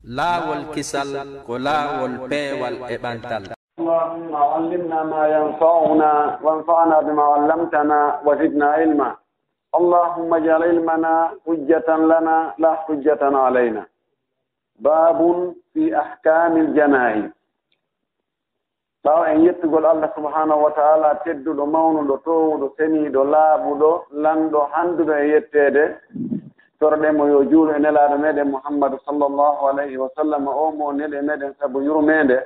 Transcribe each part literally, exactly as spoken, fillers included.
Laawol kisal ko laawol peewal e ɓantal. اللهم علمنا ما ينفعنا وانفعنا بما علمتنا وزدنا علما. اللهم اجعل علمنا حجة لنا لا حجة علينا. باب في أحكام الجنائز. Ɓaawo en yettugol Allah subhanahu wa ta'ala, tedduɗo, mawnuɗo, toowuɗo, seniiɗo, laaɓuɗo, lanɗo, handuɗo e yetteede, toroɗen mo yo juulu e nelaaɗo meɗen Muhammadu sallallahu alayhi wa sallam, o mo neli e meɗen sabu yurmeende.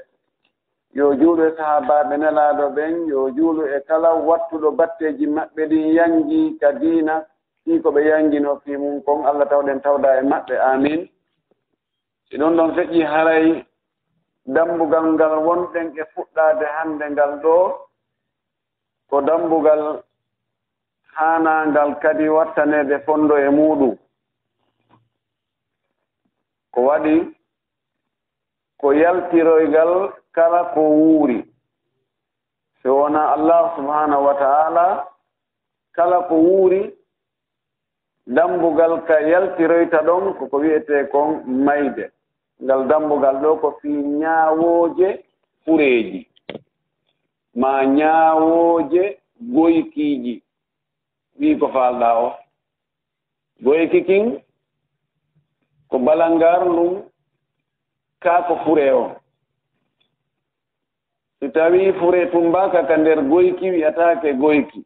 Yo juulu e sahaabaaɓe nelaaɗo ɓen, yo juulu e kala wattuɗo batteeji maɓɓe ɗin yanji ka diina, fii ko ɓe yanjino fii mun kon, Allah tawɗen tawda e maɓɓe. Amin. Si ɗun ɗon feƴƴi, haray dambugal ngal wonɗen e fuɗɗaade hande ngal ɗoo, ko dambugal haanaangal kadi wattaneede fondo e muuɗum. Ko waɗi ko yaltiroygal kala ko wuuri. Si wonaa Allah subhanahu wa ta'ala, kala ko wuuri, dambugal ka yaltiroyta ɗon ko ko wi'etee kon mayde. Ngal dambugal ɗoo ko fii ñaawooje fureeji, maa ñaawooje goykiiji. Wi'i ko faalɗaa o. Goyki kin ko balangaar ndun, kaa ko fure o. Si tawii fure tumbaaka ka nder goyki, wi'ataake goyki.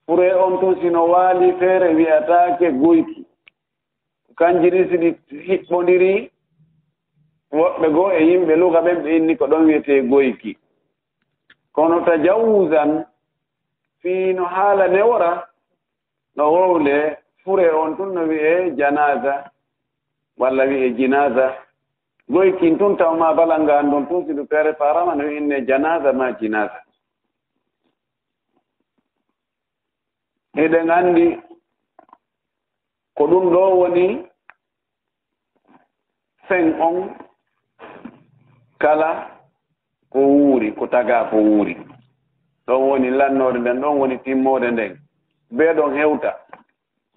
Fure on tun, si no waali feere, wi'ataake goyki. Kanji ɗin, si ɗi hiɓɓondiri, woɓɓe goo e yimɓe luga ɓen, ɓe inni ko ɗon wi'etee goyki. Kono tajawuzan, fii no haala newora, no wowle, fure on tun no wi'ee janaza, walla wi'ee jinaza. Goykin tun taw maa balangaar ndun tun, si ndu préparama, no innee janaza maa jinaza. Hiɗen anndi ko ɗun ɗoo woni fen on kala ko wuuri, ko tagaa ko wuuri. Ɗon woni lannoode nden, ɗon woni timmoode nden. Bee ɗon hewta.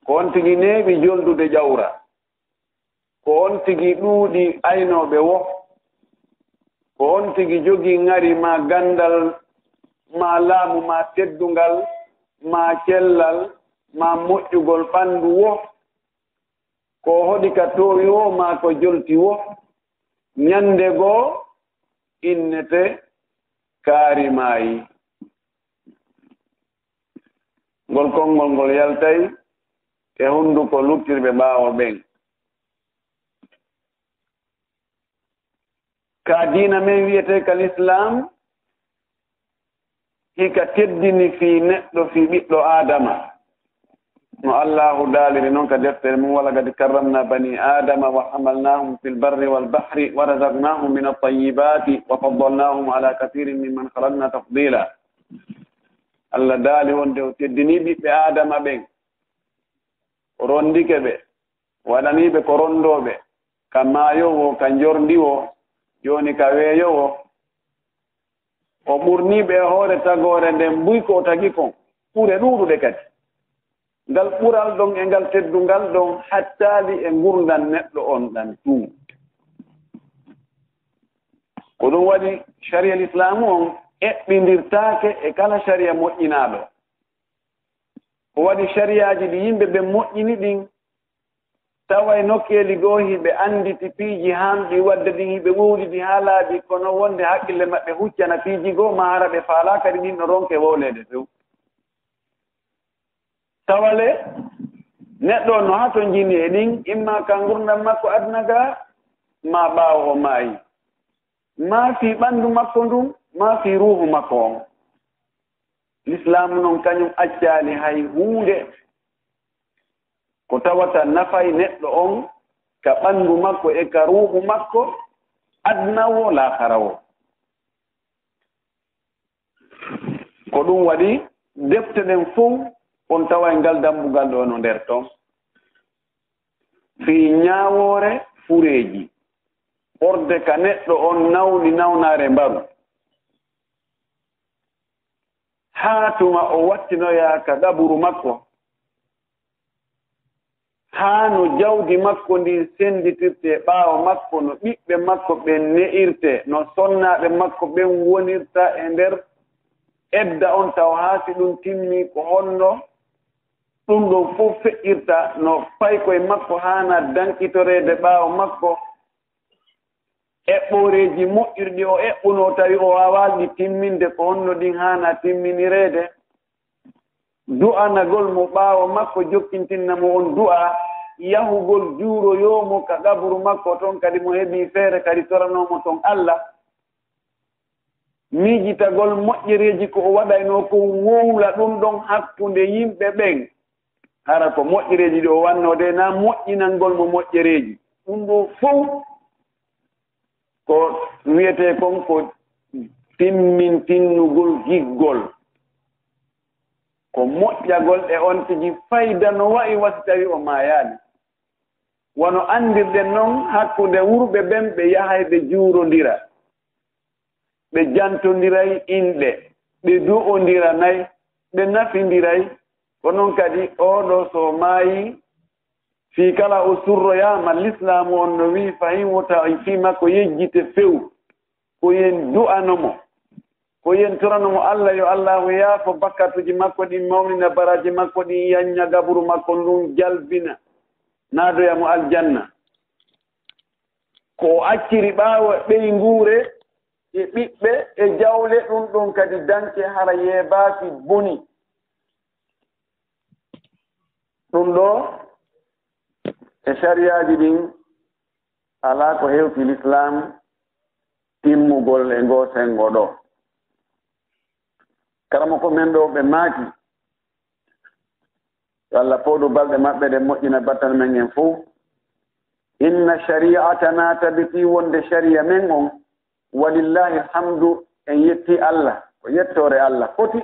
Ko on tigi neeɓi joldude ƴawra. Ko on tigi ɗuuɗi aynooɓe wo. Ko on tigi jogii ŋari maa ganndal maa laamu maa teddungal maa cellal maa moƴƴugol ɓanndu wo. Ko o hoɗi ka toowi wo maa ko jolti wo. Ñannde goo innete kaari maayi. Ngol konngol ngol yaltay e hunnduko luttirɓe ɓaawo ɓen. Ka diina men wi'etee ka Lislaam, hika teddini fii neɗɗo, fii ɓiɗɗo Aadama. No Allaahu daaliri non ka deftere mum, ولقد كرمنا بني آدم وحملناهم في البر والبحر ورزقناهم من الطيبات وفضلناهم على كثير ممن خلقنا تفضيلا. Allah daali wonde o teddini ɓiɓɓe Aadama ɓen, o ronndike ɓe, waɗanii ɓe ko ronndooɓe, ka maayo wo, ka njorndi wo, jooni ka weeyo wo. O ɓurnii ɓe e hoore tagoore nden buy ko o tagi kon, ɓure ɗuuɗuɗe kadi. Ngal ɓural ɗon e ngal teddungal ɗon hattaali e ngurndan neɗɗo on ɗan tun. Ko ɗun waɗi sariya Lislaamu on eɓɓindirtaake e kala sariya moƴƴinaaɗo. O waɗi sariyaaji ɗi yimɓe ɓen moƴƴini ɗin, tawa e nokkeeli goo hiɓe annditi piiji haanɗi waɗde ɗin, hiɓe wowlidi haa laaɓi, kono wonde hakkille maɓɓe huccana piiji goo, maa hara ɓe faalaa kadi ɗin no ronke wowleede few. Tawa le, neɗɗo on no hatonjini e ɗin, imma ka ngurndan makko aduna gaa, maa ɓaawo o maayi. Maa fii ɓanndu makko ndun, maa fii ruuhu makko on. Lislaamu non kañum accaali hay huunde ko tawata nafay neɗɗo on ka ɓanndu makko e ka ruuhu makko, aduna wo, laakara wo. Ko ɗun waɗi defte ɗen fow on taway ngal dambugal ɗoo no nder ton. Fii ñaawoore fureeji, ɓorde ka neɗɗo on nawni nawnaare mbaru. Haa tuma o wattinoyaa ka qaburu makko, haa no jawdi makko ndin sennditirtee ɓaawo makko, no ɓiɓɓe makko ɓen ne'irtee, no sonnaaɓe makko ɓen wonirta e nder edda on, taw haa si ɗum timmii ko honno ɗum ɗon fof feƴƴirta, no paykoy makko haana dankitoreede ɓaawo makko, eɓɓooreeji moƴƴirɗi o eɓɓunoo tawi o waawaali ɗi timminde, ko honno ɗin haana timminireede. Du'anagol mo ɓaawo makko, jokkintinna mo on du'a, yahugol juuroyoo mo ka qaburu makko ton, kadi mo heɓii feere kadi toranoo mo ton Alla. Miijitagol moƴƴereeji ko o waɗaynoo kon, wowla ɗum ɗon hakkunde yimɓe ɓen. Hara ko moƴƴereeji ɗi o wannoo de, naa moƴƴinangol mo moƴƴereeji. Ɗum ɗoo fow ko wi'etee kon ko timmintinnugol giggol. Ko moƴƴagol e on tigi fayda no wa'i wa si tawi o maayaali. Wano anndirɗen non, hakkunde wurɓe ɓen ɓe yahay ɓe juurondira, ɓe jantondiray inɗe, ɓe du'ondiranay, ɓe nafindiray. Ko non kadi oo ɗoo so maayi, fii kala o surroyaama, Lislaamu on no wi'i fahin wota fii makko yejjite few, ko yen du'ano mo, ko yen torano mo Alla yo Allaahu yaafo bakkatuuji makko ɗin, mawnina baraaji makko ɗin, yanña qaburu makko ndun, jalbina, naadoya mo aljanna. Ko o acciri ɓaawo ɓeynguure e ɓiɓɓe e jawle, ɗum ɗon kadi danke hara yeebaaki boni. Ɗum ɗoo e sariyaaji ɗin alaa ko hewti Lislaam timmugol e ngoo senngo ɗoo. Karamoko men ɗoo ɓe maaki, yo Alla fooɗu balɗe maɓɓe ɗen moƴƴina battal men en fow. Inna shari'atana, tabitii wonde shari'a men on, walillahi alhamdu, en yettii Alla, ko yettoore Alla foti.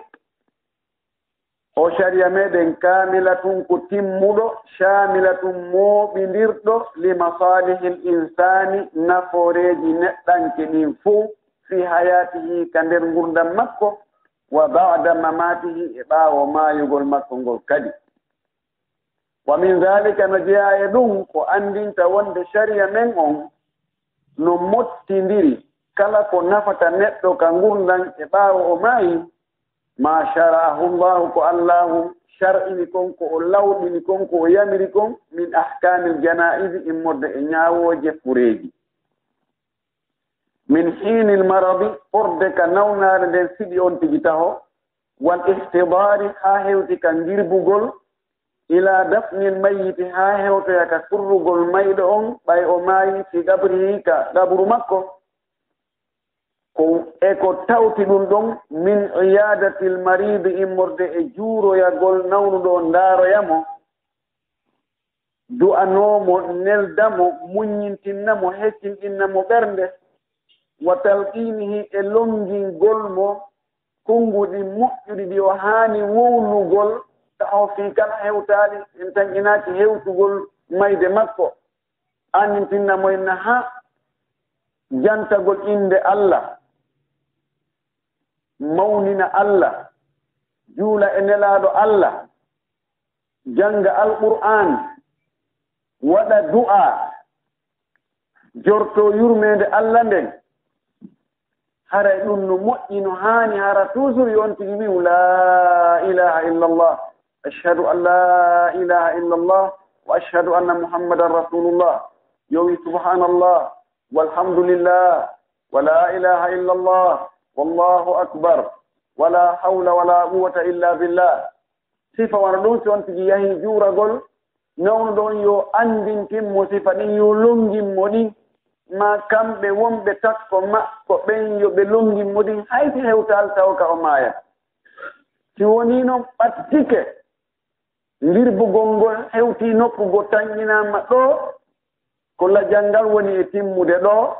O shari'a meɗen kaamilatun ko timmuɗo, shaamilatun mooɓindirɗo, li masalihil insaani, nafooreeji neɗɗanke ɗin fow, fi hayatihi, ka nder ngurndan makko, wa ba'da mamatihi, e ɓaawo maayugol makko ngol kadi. Wa min zalika, no jeyaa e ɗum ko anndinta wonde shari'a men on no mottindiri kala ko nafata neɗɗo ka ngurndan e ɓaawo o maayi, ma shara'ahu Allahu, ko Allaahu shar'ini kon, ko o lawɗini kon, ko o yamiri kon, min ahkamil janaizi, immorde e ñaawooje kureeji. Min hiinil maradi, ɓorde ka nawnaare nden siɗi on tigi taho, wal ihtidaari, haa hewti ka ngirbugol, ila dafnil mayyiti, haa hewtoya ka surrugol mayɗo on, ɓay o maayi fi qabrihi, ka qabru makko. Ko, e ko tawti ɗum ɗon, min iyadatil maridi, immorde e juuroyagol nawnuɗo on, ndaaroya mo, du'anoo mo, nelda mo, muññintinna mo, heccinɗinna mo ɓernde, wa talqinihi, e longingol mo konnguɗi moƴƴuɗi ɗi o haani wowlugol, taho fii kala hewtaali, en tanƴinaaki hewtugol mayde makko. Anndintinna mo inna haa jantagol innde Alla, mawnina Alla, juula e Nelaaɗo Alla, jannga Alqur'aan, waɗa du'aa, jortoo yurmeende Alla nden. Haray ɗum no moƴƴi, no haani, hara toujours yo on tigi wi'u, "Laa ilaaha illallah, ashhadu an laa ilaaha illallah, wa ashhadu anna Muhammadan rasulullah." Yo wi'u, "Subhanallah, walhamdulillah, wa laa ilaaha illallah, wallahu akbar, wa laa hawla wa laa quwwata illa billah." Sifa wano ɗum, si on tigi yahii juuragol, nawnuɗo on yo anndintin mo sifa ɗin, yo lonngin mo ɗin, maa kamɓe wonɓe takko makko ɓen yo ɓe lonngin mo ɗin, hay si hewtaali tawo ka o maaya. Si wonii non ɓattike, ndirbugol ngol hewtii nokku goo, tanƴinaama ɗoo, ko lajal ngal woni e timmude ɗoo,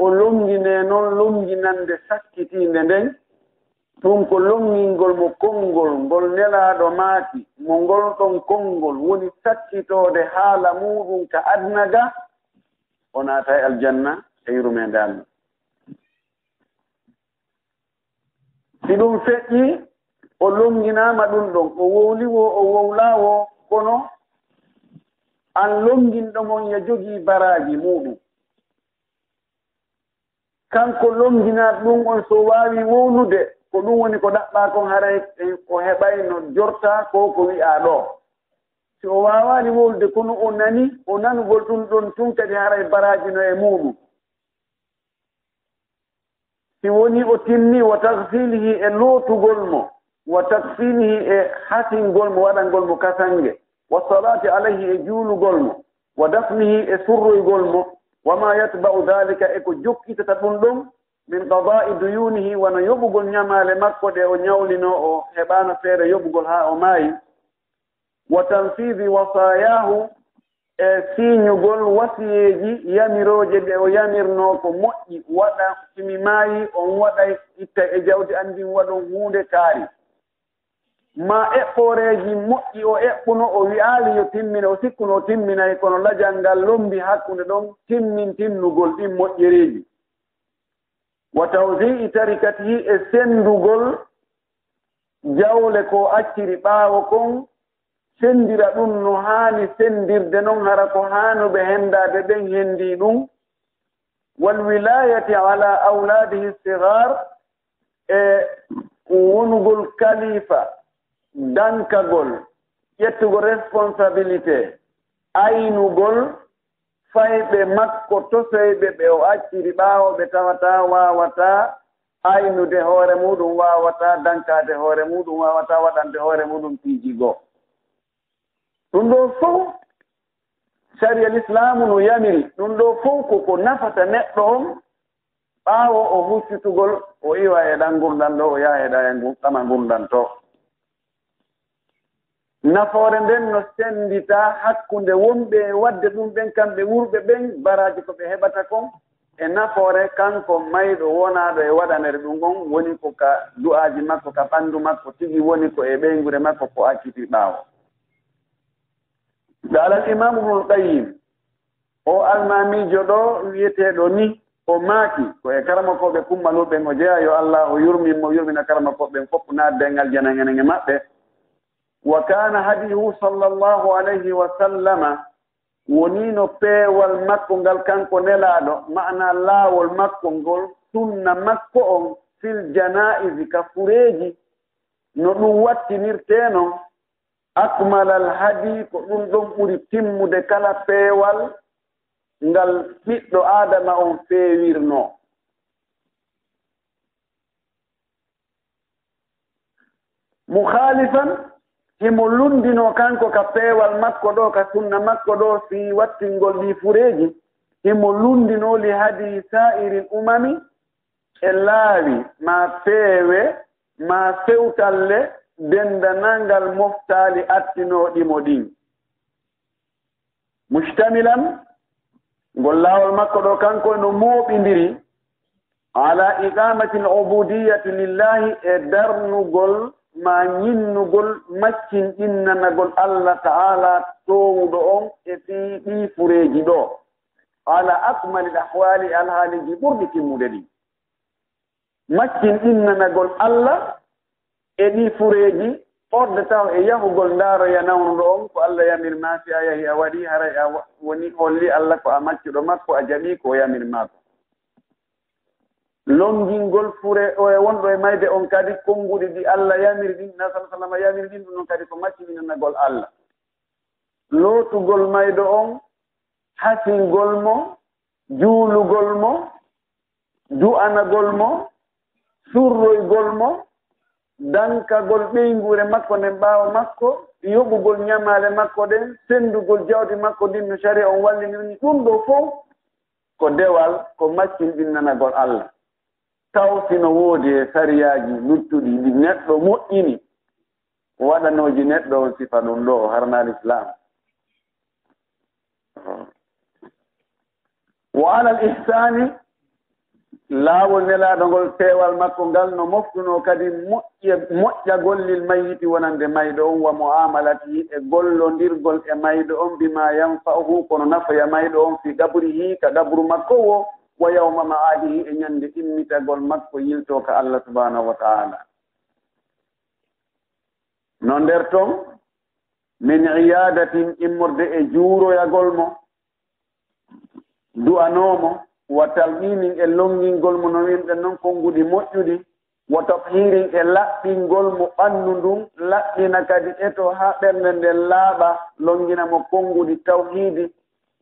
o lonnginee non lonnginannde sakkitiinde nden, ɗum ko lonngingol mo konngol ngol Nelaaɗo maaki, mo ngol ɗon konngol woni sakkitoode haala muuɗum ka aduna ga, o naatay aljanna e yurmeende Alla. Si ɗum feƴƴii, o lonnginaama ɗum ɗon, o wowli woo, o wowlaa woo, kono an lonnginɗo mon ya jogii baraaji muuɗum. Kanko lonnginaaɗo ɗum on so waawi wowlude, ko ɗum woni ko ɗaɓɓaa kon, haray ko heɓayno jortaa ko ko wi'aa ɗoo. Si o waawaali wowlude, kono o nani, o nanugol ɗum ɗon tun kadi haray baraaji no e muuɗum. Si wonii o timmii, wa taghsilihi, e lootugol mo, wa takfinihi, e hasingol mo, waɗangol mo kasange, wa salati alayhi, e juulugol mo, wa dafnihi, e surroygol mo, wa ma yatba'u dhalika, e ko jokkitata ɗum ɗon, min qada'i duyunihi, wano yoɓugol ñamaale makko ɗe o ñawlinoo, o heɓaano feere yoɓugol haa o maayi, wa tanfidi wasayahu, e siiñugol wasiyeeji yamirooje ɗe o yamirnoo ko moƴƴi, waɗa, si mi maayii, on waɗay, ittay e jawdi an ndin, waɗon huunde kaari. Maa eɓɓooreeji moƴƴi o eɓɓuno, o wi'aali yo timmine, o sikkuno o timminay, kono lajal ngal lommbi hakkunde ɗon, timmintinnugol ɗin moƴƴereeji. Wa tawzi'i tarikatihi, e senndugol jawle ko acciri ɓaawo kon, senndira ɗum no haani senndirde non, hara ko haanuɓe henndaade ɓen henndii ɗum. Wal wilayati ala awladihi sigar, e wonugol kalifa, dankagol, ƴettugol responsabilité, aynugol fayɓe makko tosoyɓe ɓe o acciri ɓaawo, ɓe tawataa waawataa aynude hoore muuɗum, waawataa dankaade hoore muuɗum, waawataa waɗande hoore muuɗum piiji goo. Ɗum ɗoo fow, sariya lislaamu no yamiri, ɗum ɗoo fow ko ko nafata neɗɗo on, ɓaawo o huccitugol, o iwa e ɗan ngurndan ɗoo, o yaha e ɗa e ngu-, ɗama ngurndan too. Nafoore nden no sennditaa hakkunde wonɓe e waɗde ɗum ɓen, kamɓe wuurɓe ɓen, baraaji ko ɓe heɓata kon, e nafoore kanko mayɗo wonaaɗo e waɗanere ɗum on, woni ko ka du'aaji makko, ka ɓanndu makko tigi, woni ko e ɓeynguure makko ko acciti ɓaawo. Qala al-Imam Ibnul Qayyim, o almaamiijo ɗoo wi'eteeɗo ni, o maaki, ko e karamokooɓe kummaluɓe ɓen o jeyaa, yo Allaahu yurmin mo, yurmina karamokooɓe ɓen fof, naatde en aljanna enen e maɓɓe. Wa kana hadiyuhu sallallahu alayhi wa sallama, wonino peewal makko ngal kanko Nelaaɗo, ma'ana laawol makko ngol, sunna makko on, fil janaizi, ka fureeji, no ɗum wattinirtee non, akmalal hadi, ko ɗum ɗon ɓuri timmude kala peewal ngal ɓiɗɗo Aadama on feewirnoo. Mukhalifan, himo lunndinoo kanko ka peewal makko ɗoo, ka sunna makko ɗoo, fii wattingol ɗii fureeji, himo lunndinoo li hadi sa'iril umami, e laawi, maa peewe, maa fewtalle denndanangal moftaali attinooɗi mo ɗin. Mustamilan, ngol laawol makko ɗoo kanko no mooɓindiri ala iqamatil ubudiyati lillahi, e darnugol maa ñinnugol maccinɗinnanagol Allah Ta'ala toowuɗo on e fii ɗii fureeji ɗoo, ala akmalil ahwali, alhaaliiji ɓurɗi timmude ɗin. Maccinɗinnanagol Allah e ɗii fureeji, ɓorde taw e yahugol ndaaroya nawnuɗo on ko Allah yamir maa, si a yahi a waɗi, haray a wa-, woni holli Allah ko a maccuɗo makko, a jaɓi ko o yamir maa ko. Lonngingol fure o e wonɗo e mayde on kadi, konnguɗi ɗi Allah yamiri ɗin, na sala salama yamiri ɗin, ɗum ɗon kadi ko maccinɗinanagol Allah. Lootugol mayɗo on, hasingol mo, juulugol mo, du'anagol mo, surroygol mo, dankagol ɓeynguure makko nden ɓaawo makko, yoɓugol ñamaale makko ɗen, senndugol jawdi makko ndin no sariya on walliniri, ɗum ɗoo fow ko dewal, ko maccinɗinnanagol Allah. Taw si no woodi e sariyaaji luttuɗi ɗi neɗɗo moƴƴini, waɗanooji neɗɗo on sifa ɗum ɗoo, o harnaali Islaam. Wa alal ihsaani, laawol Nelaaɗo ngol, peewal makko ngal no moftunoo kadi moƴƴa-, moƴƴagol lil mayyiti, wonande mayɗo on, wa mu'amalatihi, e gollondirgol e mayɗo on, bima yanfa'uhu, kono nafoya mayɗo on, fi qabrihi, ka qabru makko wo, wa yawma ma'adihi, e ñande immitagol makko yiltoo ka Allah subhanahu wa ta'ala. No nder ton, Min iyadatin, immorde e juuroyagol mo, du'anoo mo, wa talqiinin e lonngingol mo, no wi'irɗen non, konnguɗi moƴƴuɗi, wa tathiirin e laɓɓingol mo ɓanndu ndun, laɓɓina kadi eto haa ɓernde nden laaɓa, lonngina mo konnguɗi tawhiidi,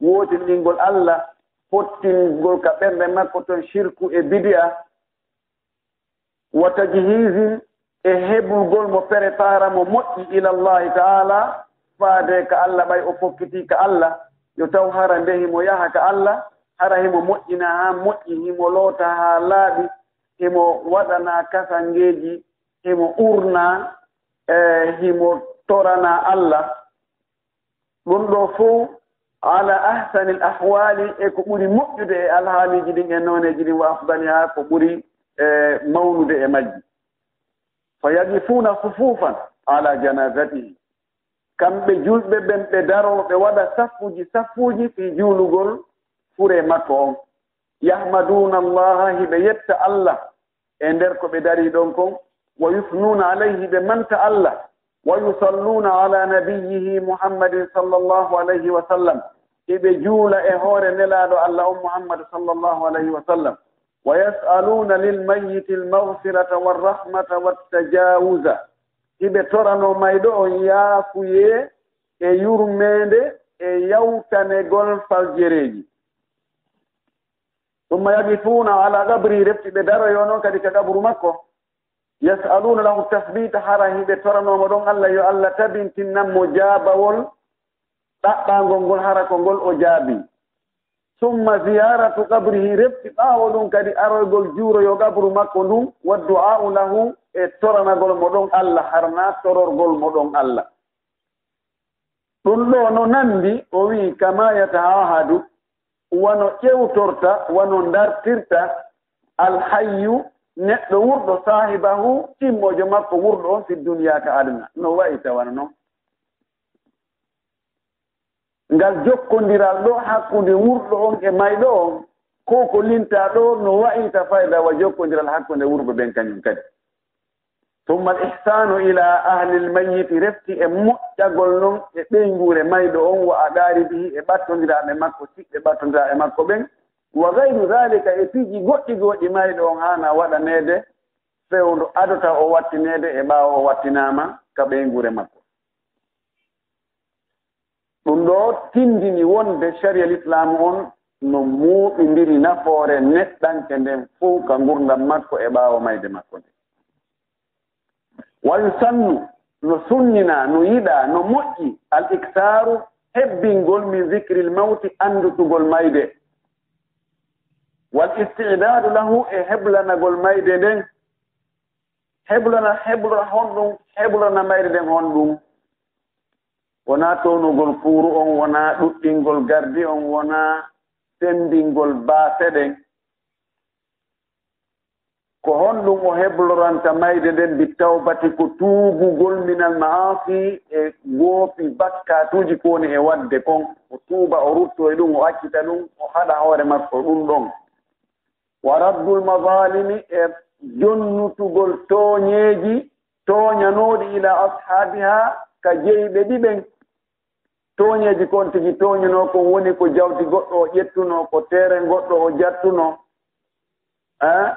wootinɗingol Allah, fottingol ka ɓernde makko ton shirku e bidi'a, wa tajhiizin e heɓugol mo, prépara mo moƴƴi, ila Allahi ta'ala, faade ka Allah, ɓay o fokkitii ka Allah, yo taw hara nde himo yaha ka Allah, hara himo moƴƴina haa moƴƴi, himo loota haa laaɓi, himo waɗana kasangeeji, himo urna, e himo torana Allah. Ɗun ɗoo fow ala ahsanil ahwali, e ko ɓuri moƴƴude e alhaaliiji ɗin e nooneeji ɗin, wa afdaliha, ko ɓuri, e, mawnude e majji. Fa yaqifuuna sufufan ala janazatihi. Kamɓe julɓe ɓen ɓe daroo, ɓe waɗa saffuuji saffuuji fii juulugol furee makko on. Yahmaduuna Allaha, hiɓe yetta Allah e nder ko ɓe darii ɗon kon, wa yusnuuna alayhi, ɓe manta Allah, wa yusalluuna ala nabiyyihi Muhammadin sallallahu alayhi wa sallam, hiɓe juula e hoore Nelaaɗo Allah on Muhammad sallallahu alayhi wa sallam, wa yas'aluuna lil mayyiti al maghfirata war rahmata wat tajawuza, hiɓe toranoo mayɗo on yaafuyee e yurmeende e yawtanegol faljereeji. Summa yaqifuuna ala qabri, refti ɓe daroyoo non kadi ka qabru makko. Yas'aluuna lahu tathbita, hara hiɓe toranoo mo ɗon Allah yo Allah tabintinan mo jaabawol ɗaɓɓaangol ngol, hara ko ngol o jaabii. Summa ziyaratu qabrihi, refti ɓaawo ɗun kadi aroygol juuroyoo qabru makko ndun, wa du'a'u lahu, e toranagol mo ɗon Allah, hara naa tororgol mo ɗon Allah. Ɗun ɗoo no nanndi, o wi'i, kama yata'ahadu, wano ƴewtorta, wano ndartirta, alhayyu, neɗɗo wurɗo, saahibahu, ɗimmoojo makko wurɗo on, fi duniya, ka aduna. No wa'i tawana non. Ngal jokkondiral ɗoo hakkunde wurɗo on e mayɗo on, ko ko lintaa ɗoo no wa'i ta fayda wa jokkondiral hakkunde wurɓe ɓen kañum kadi. Summa al ihsanu ila ahli al mayyiti, refti e moƴƴagol non e ɓeynguure mayɗo on, wa aqaribihi, e ɓattondiraaɓe makko, siɓɓe ɓattondiraaɓe makko ɓen, wa gayru dhalika, e piiji goɗɗi goɗɗi mayɗo on haana waɗaneede, fewndo ado taw o wattineede e ɓaawo o wattinaama ka ɓeynguure makko. Ɗun ɗoo tinndini wonde sariya lislaamu on no mooɓindiri nafoore neɗɗanke nden fow ka ngurndan makko e ɓaawo mayde makko nden. Wa yusannu, no sunninaa, no yiɗaa, no moƴƴi, al iktaaru, hebbingol, min zikril mawti, anndutugol mayde, wal isti'daadu lahu, e heblanagol mayde nden. Heblana, heblana honɗun? Heblana mayde nden honɗun? Wonaa townugol kuuru on, wonaa ɗuɗɗingol gardi on, wonaa sembingol baase ɗen. Ko honɗun o hebloranta mayde nden? Bi tawbati, ko tuubugol, minal ma'asi, e goopi, bakkaatuuji ko woni e waɗde kon. O tuuba, o rutto e ɗun, o accita ɗun, o haɗa hoore makko ɗun ɗon. Wa raddul mazalimi, e jonnutugol tooñeeji tooñanooɗi ila ashaabiha, ka jeyɓe ɗi ɓen. Tooñeeji kon tigi tooñunoo kon woni ko jawdi goɗɗo o ƴettunoo, ko teeren goɗɗo o jattunoo, eh?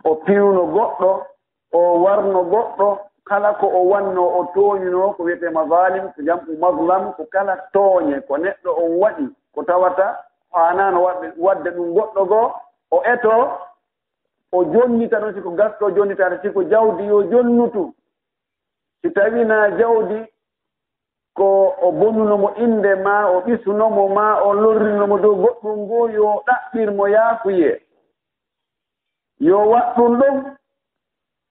O piwno goɗɗo, o warno goɗɗo, kala ko o wannoo o tooñunoo, ko wiyetee mazalim, ko jam'u mazlam, ko kala tooñe ko neɗɗo on waɗi, ko tawata haanaano waɗde, waɗde ɗun goɗɗo goo, o etoo, o jonnita ɗun, si ko gaske o jonnitaade, si ko jawdi yo jonnutu. Si tawii naa jawdi, ko o bonuno mo innde, maa o ɓisuno mo, maa o lorrino mo dow goɗɗun goo, yo ɗaɓɓir mo yaafuyee. Yo waɗ ɗun ɗon.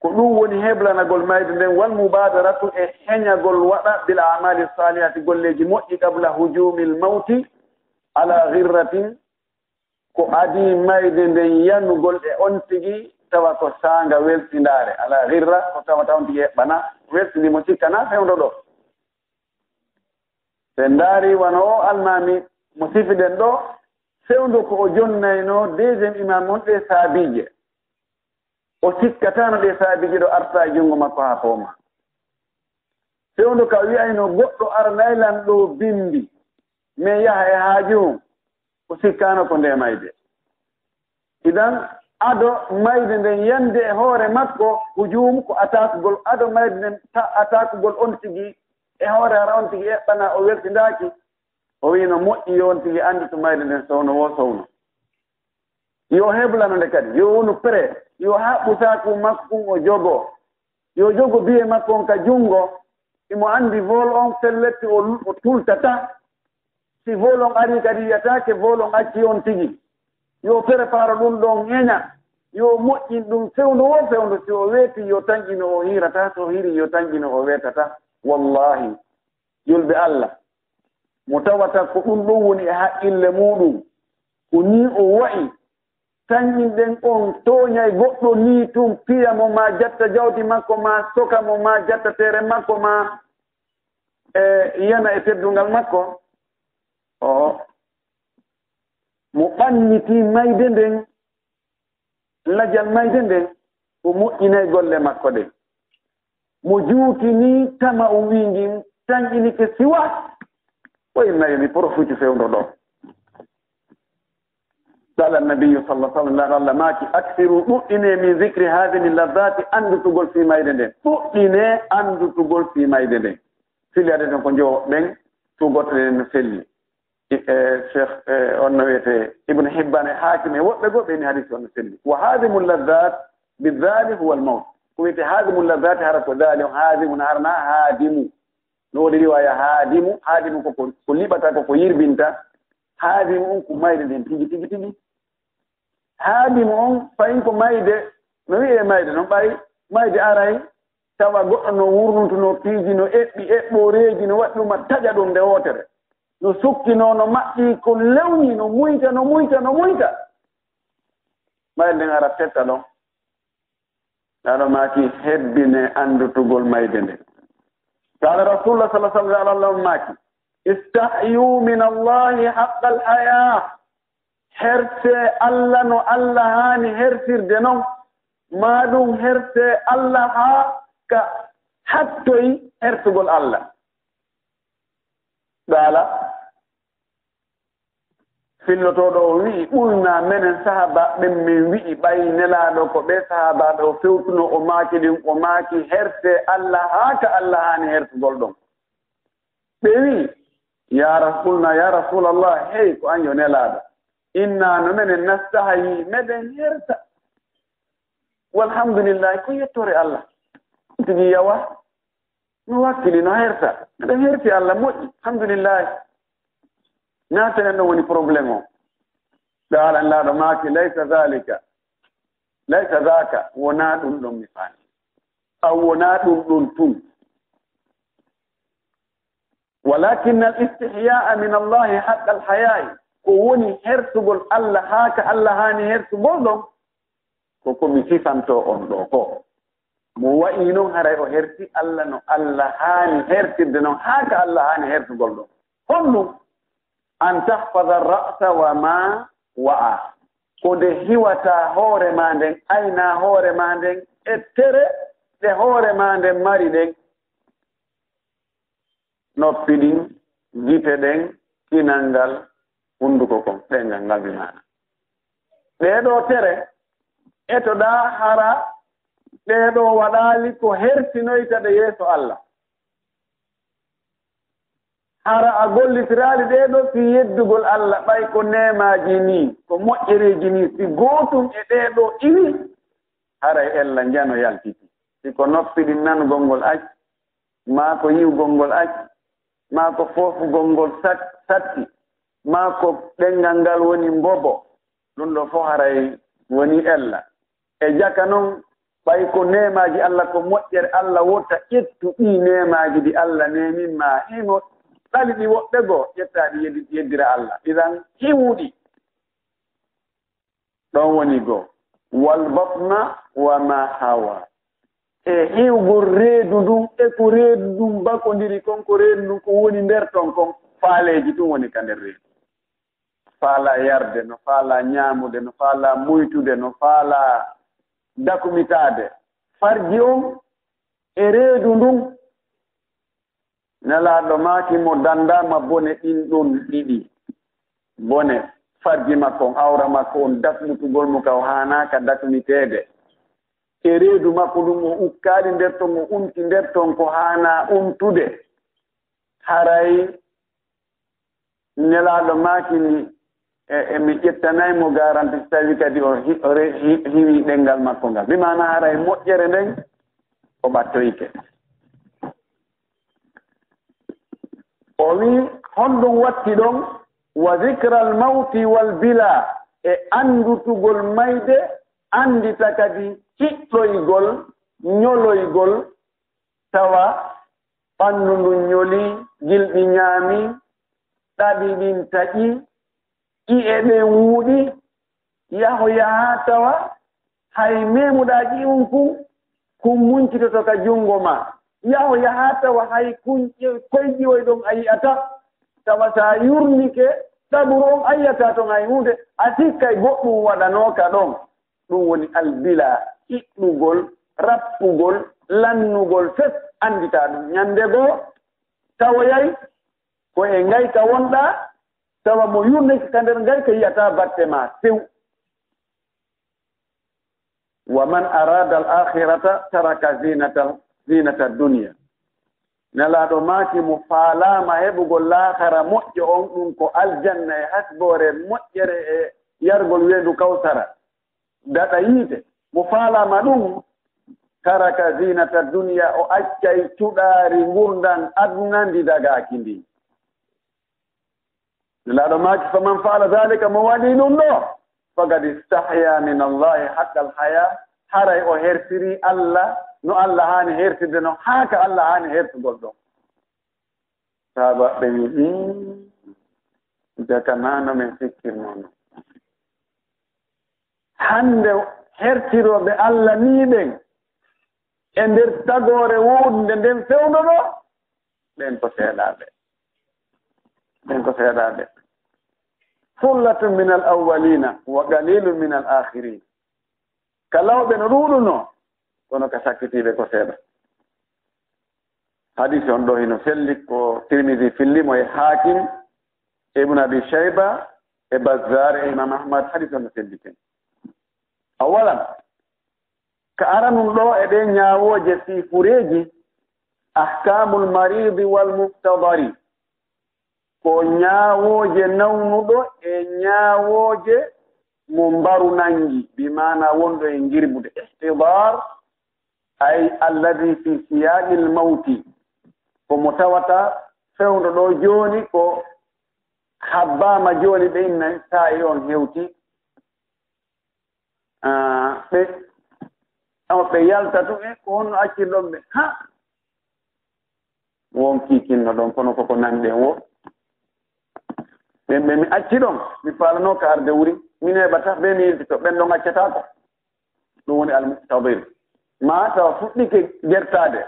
Ko ɗun woni heblanagol mayde nden, wal mubadaratu, e heñagol waɗa, bil a'mali salihati, golleeji moƴƴi, qabla hujumil mawti ala ghirratin, ko adii mayde nden yanugol e on tigi, tawa ko saanga welsindaare. Ala ghirra, ko tawa taw on tigi eɓɓana, welsindi mo, sikka naa fewndo ɗoo. Ɓe ndaari wano o almaami mo sifiɗen ɗoo, fewndo ko o jonnaynoo deuxième imam on ɗee saabiije. O sikkataano ɗee saabiije ɗoo arta e junngo makko haa fooma. Fewndo ka wi'ayno goɗɗo aranay lan ɗoo bimbi, men yaha e haaju, o sikkaano ko nde mayde. Idan, ado mayde nden yande e hoore makko, hujum ko atakugol, ado mayde nden ta-, atakugol on tigi e hoore hara on tigi eɓɓana o weltindaaki, o wi'no moƴƴi yo on tigi anndu to mayde nden sowno woo sowno. Yo heblano nde kadi, yo wonu prêt, yo haɓɓu saaku makko kun o jogo. Yo jogo biye makko on ka jungo, imo anndi vol on felletti o, o tultata. Si vol on ari kadi wiyataake vol on acci on tigi. Yo préparo ɗun ɗon ŋeña. Yo moƴƴin ɗun fewndo woo fewndo. Si o weeti yo tanƴino o hiirata, si o hiiri yo tanƴino o weetata. Wallahi, julɓe Allah, mo tawata ko ɗun ɗon woni e haqqille muuɗun, ko nii o wa'i, tanƴinɗen on tooñay goɗɗo nii tun, piya mo, maa jatta jawdi makko, maa soka mo, maa jatta teere makko, maa, e, yana e teddungal makko. O, mo ɓannitii mayde nden, lajal mayde nden, o moƴƴinay golle makko ɗen. Mo juutinii tama'u wii ngin tanƴinike siwa, o inna yo mi porofiti fewndo ɗoo. Qala Nabiyyu sallallahu alaihi wasallam, Allah maaki, "Aksiru, ɗuɗɗinee, min zikri hadimi ladhati, anndutugol fii mayde nden. Ɗuɗɗinee anndutugol fii mayde nden." Fili ade ton ko njowo ɓen, tu goɗɗo ɗen no selli. I-, e, Cheikh, e, on no wiyetee Ibn Hibban e Hakim e woɓɓe goo ɓe ni hadisi on no selli. Wa hadimu ladhat bi dhali huwa al mawt. Ko wiyetee hadimu ladhat hara ko dhali on, hadimu na hara na hadimu. No woodi riwaya hadimu, hadimu ko, ko, ko liɓata, ko, ko yirbinta. Hadimu on ko mayde nden tigi, tigi, tigi. Haadimu on, fayin ko mayde, no wi'ee mayde non, ɓay mayde aray, tawa goɗɗo no wurnutunoo piiji, no eɓɓi eɓɓooreeji, no waɗi ɗum a taƴa ɗum nde wootere. No sukkinoo, no maɓɓii, ko lewni, no muyta, no muyta, no muyta. Mayde nden ara tetta ɗon. Naaɗo maaki, hebbinee anndutugol mayde nden. Qala Rasulullah sallallahu alaihi wasallam, Allah maaki, "Istahyu min Allahi haqqal haya." Hertee Allah no Allah haani hertirde non, maa ɗum hertee Allah haa ka hattoyi hertugol Allah. Qala, fillotooɗo o wi'i, "Qulna, menen sahaabaaɓe ɓen min wi'i, ɓay Nelaaɗo ko ɓee sahaabaaɓe o fewtunoo, o maaki ɗin, o maaki, hertee Allah haa ka Allah haani hertugol ɗon." Ɓe wi'i, "Ya Ras-, qulna, ya Rasulallah, hey, ko an yo Nelaaɗo. Inna, no menen, nastahyi, meɗen herta. Walhamdulillah, ko yettoore Allah." Tigi yawa. No wakkili, no herta. Miɗo herti Allah, moƴƴi. Alhamdulillahi. Naa tenen ɗon woni problème o. Ɓe alan laaɗo maaki, "Laysa zalika. Laysa zaka. Wonaa ɗum ɗon mi faami. Aw wonaa ɗum ɗon tun. Walakin al istihya'a min Allahi haqqal haya'i." Ko woni hertugol Allah haa ka Allah haani hertugol ɗon. Ko ko mi sifantoo on ɗoo ko. Mo wa'i non haray o herti Allah no Allah haani hertirde non, haa ka Allah haani hertugol ɗon. Honɗum? An tahfaza ra'sa wa ma wa'a. Ko nde hiwata hoore maa nden, ayna hoore maa nden, e tere ɗe hoore maa nden mari ɗen. Noppi ɗin, gite ɗen, kinal ngal, hunnduko kon, ɗenngal ngal bi maana. Ɗee ɗoo tere, etoɗaa hara ɗee ɗoo waɗaali ko hertinoyta ɗe yeeso Allah. Hara a gollitiraali ɗee ɗoo fii yeddugol Allah, ɓay ko neemaaji nii, ko moƴƴereeji nii, si gootum e ɗee ɗoo iwi, haray ella njano yaltiti. Si ko noppi ɗin nanugol ngol ac, maa ko yi'ugol ngol ac, maa ko foofugol ngol sat-, satti, maa ko ɗenngal ngal woni mbobo, ɗum ɗoo fof haray woni ella. E jaka non, ɓay ko neemaaji Allah, ko moƴƴere Allah, wota ƴettu ɗii neemaaji ɗi Allah neemin ma, himo ɗali ɗi woɓɓe goo, ƴetta ɗi yeddi-, yeddira Allah. Idan, hiwuɗi. Ɗon woni go, "Wal batna wa ma hawa." E hiwgol reedu ndun, e ko reedu ndun bakondiri kon, ko reedu ndun ko woni nder ton kon, faaleeji tun woni ka nder reedu. Faalaa yarde, no faalaa ñaamude, no faalaa muytude, no faalaa dakumitaade. Farji on e reedu ndun. Nelaaɗo maaki mo danndaama bone ɗin ɗon ɗiɗi. Bone farji makko on, awra makko on, dakmitugol mo ka o haanaaka dakmiteede. E reedu makko ɗum o ukkaali nder ton, o unti nder ton ko haanaa untude. Haray Nelaaɗo maaki ni, e, e mi ƴettanay mo garanti so tawi kadi o hi-, o re-, hi-, hiwi ɗenngal makko ngal. Bi maana haray moƴƴere nden o ɓattoyike. O wi, honɗum watti ɗon? Wa zikral mawti wal bila, e anndutugol mayde, anndita kadi hiɗɗoygol, ñoloygol, tawa ɓanndu ndun ñolii, gilɗi ñaamii, ɗaɗi ɗin taƴii, ƴi'e ɗen wuuɗi, yaho yaha tawa hay meemuɗaa ƴi'un kun, kun muncitoto ka junngo maa. Yaho yaha tawa hay kun ƴe-, koy ƴiwoy ɗon a yi'ataa, tawa si a yurnike ɗaɓuru on a yi'ataa ton hay huunde, a sikkay goɗɗum waɗanooka ɗon. Ɗum woni albila, hiɗɗugol, rappugol, lannugol, fes annditaa ɗum. Ñannde goo, tawoyay ko e ngayka wonɗaa, tawa mo yurnike ka nder ngayka yi'ataa batte maa, few. Wa man arada al akhirata taraka zinata, zinata dunya. Nelaaɗo maaki mo faalaama heɓugol laakara moƴƴo on, ɗum ko aljanna e hasboore moƴƴere e yargol weendu Kawsara, daɗa yiite. Mo faalaama ɗum, taraka zinata dunya, o accay cuɗaari ngurndan aduna ndi dagaaki ndi. Nelaaɗo maaki, faman faala dhalika, mo waɗi ɗum ɗo, faqad istahya min Allahi haqqal haya, haray o hersirii Allah no Allah haani hersirde non, haa ka Allah haani hersugol ɗon. Sahaabaaɓe ɓe wi, "Hmm, jaka naa no men sikkirnoo non." Hannde hertirooɓe Allah nii ɓen e nder tagoore woɗunde nden fewndo ɗo, ɓen ko seeɗaaɓe. Ɓen ko seeɗaaɓe. Sullatun min al awwalina wa qalilun min al akhirin. Ka lawɓe no ɗuuɗunoo, kono ka sakkitiiɓe ko seeɗa. Hadis on ɗo hino selli, ko Tirmidhi filli mo e Hakim, e Ibn Abi Shayba, e Bazzar, e Imam Ahmad, hadis on no selli ken. Awalan, ka aranun ɗo e ɗee ñaawooje fii fureeji, ahkamul maridi wal muhtadari. Ko ñaawooje nawnuɗo e ñaawooje mo mbaru nangi, bi maana wonɗo e ngirbude. Ihtidar, ay alladi fi siyaqil mawti, ko mo tawata fewndo ɗo jooni, ko habbaama jooni, ɓe inna saa'i on hewti. Ah, ɓe, awa ɓe yalta tun, e ko honno accirɗon ɓe? Ha! Won kiikinno ɗon, kono koko nani ɗen wo. Ɓen ɓe mi acci ɗon, mi faalanooka arde wuri, min heɓata, ɓe mi yiltito, ɓen ɗon accataako. Ɗum woni almuhtadir. Maa tawa fuɗɗike gertaade,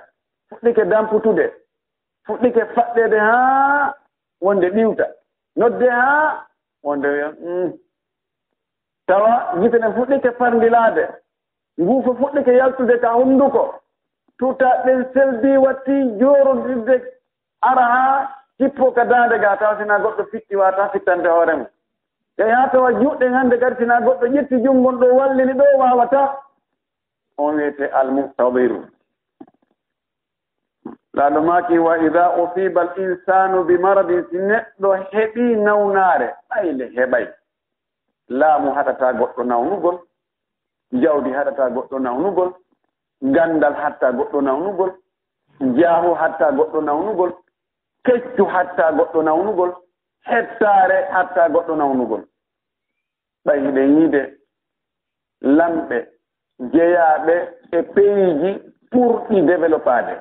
fuɗɗike damputude, fuɗɗike faɗɗeede haa wonde ɗiwta, nodde haa wonde wiya, "Mm." Tawa gite ɗen fuɗɗike farndilaade, nguufo fuɗɗike yaltude ka hunnduko, tuutaaɗe ɗen selbii, watti joorondirde, ara haa jippoo ka daande gaa, tawa sinaa goɗɗo fitti waawataa fittande hoore mum. Yahi haa tawa juuɗe ɗen hannde kadi sinaa goɗɗo ƴetti junngo ɗo wallini ɗo waawataa. On wiyetee almuhtadiru. Laalo maaki, "Wa idha usiba al insanu bi maradin," si neɗɗo heɓii nawnaare, ɓay le heɓay. Laamu haɗataa goɗɗo nawnugol, jawdi haɗataa goɗɗo nawnugol, ganndal haɗataa goɗɗo nawnugol, jaahu haɗataa goɗɗo nawnugol, keccu haɗataa goɗɗo nawnugol, hettaare haɗataa goɗɗo nawnugol. Ɓay hiɗen yiide lamɓe jeyaaɓe e peyiiji ɓurɗi developaade,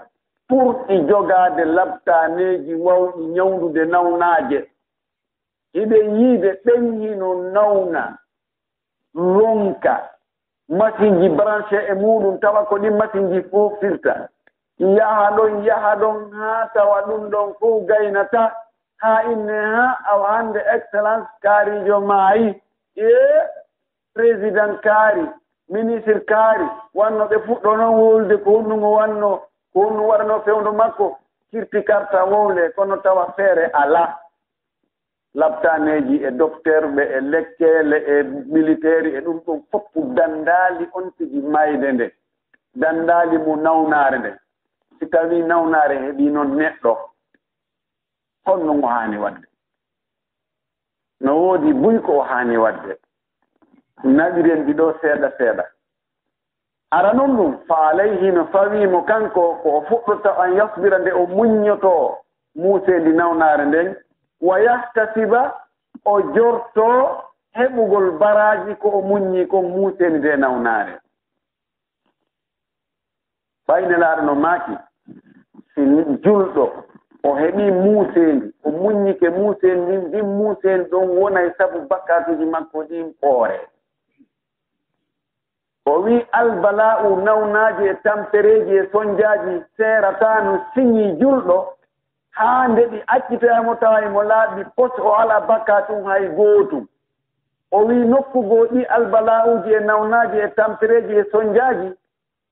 ɓurɗi jogaade labtaaneeji wawɗi ñawndude nawnaaje. Hiɗen yiide ɓen hino nawna, ronka, masinji branché e muuɗum, tawa ko ɗin masinji fow firta. Yaha ɗon, yaha ɗon, haa tawa ɗum ɗon fow gaynata, haa inne, haa awa hannde excellence kaarijo maayi. E président kaari, ministre kaari, wanno ɓe fuɗɗo non wowlude ko honɗum o wanno, ko honɗum waɗano fewndo makko. kirti karta wowle, kono tawa feere alaa. Laptaneeji e dokteerɓe e lekkeele e militeeri e ɗum ɗum fof danndaali on tigi maayde nde, danndaali mo nawnaare nde. Si tawii nawnaare heɓii noon neɗɗo, honno ngo haani waɗde? No woodi buy ko o haani waɗde. Naɓiren ɗi ɗo seeɗa seeɗa. Ara noon ɗum, fa alayhi, no fawii mo kanko, ko o fuɗɗorta an yasbira nde o muññotoo muuseendi nawnaare nden, wa yahtasiba, o jortoo heɓugol baraaji ko o muññi kon muuseendi nde nawnaare. Ɓay Nelaaɗo no maaki, si julɗo o heɓii muuseendi, o muññike muuseendi ndin, ndin muuseendi ɗon wonay sabu bakkaatuuji makko ɗin ɓoore. O wi'i, albala'u, nawnaaji e tampereeji e sonjaaji seerataa no siñii julɗo, haa nde ɗi accitoya mo tawa imo laaɓi pos, o alaa bakkaatu hay gootum. O wi'i, nokku goo ɗi albala'uuji e nawnaaji e tampereeji e sonjaaji,